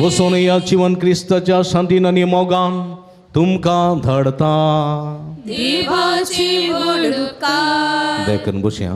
वचून ह्या जिवन क्रिस्ताच्या शांतीन आनी मोगान तुमकां धाडता. देखून बसया.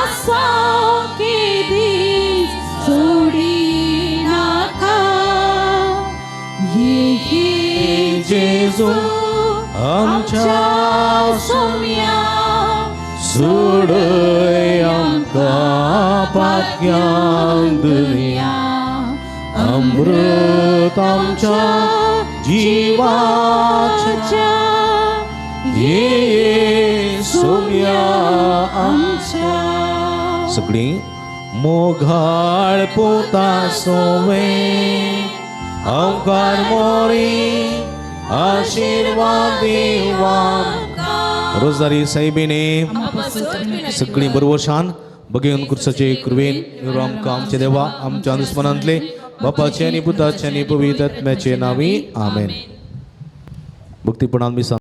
कासाव केदीच सोडिनाका. ये जेजू आमच्या सोम्या सोडय आमकां पातक्यां दुनिया अमृत आमच्या जिवाच्या ये सोम्या आमच्या. सगळीं मोगाळ पोता सोवे अंकार मोरी आशीर्वाद देवा. रोजदारी साहेबीने सगळीं बरोबर शान बघेवन कुर्साचे कृवेन आमकां आमचे देवा आमच्या दुस्मनांतले बापाचे आनी पुताचे आनी पवित्र आत्म्याचे नावी आमेन. भक्तीपणान मी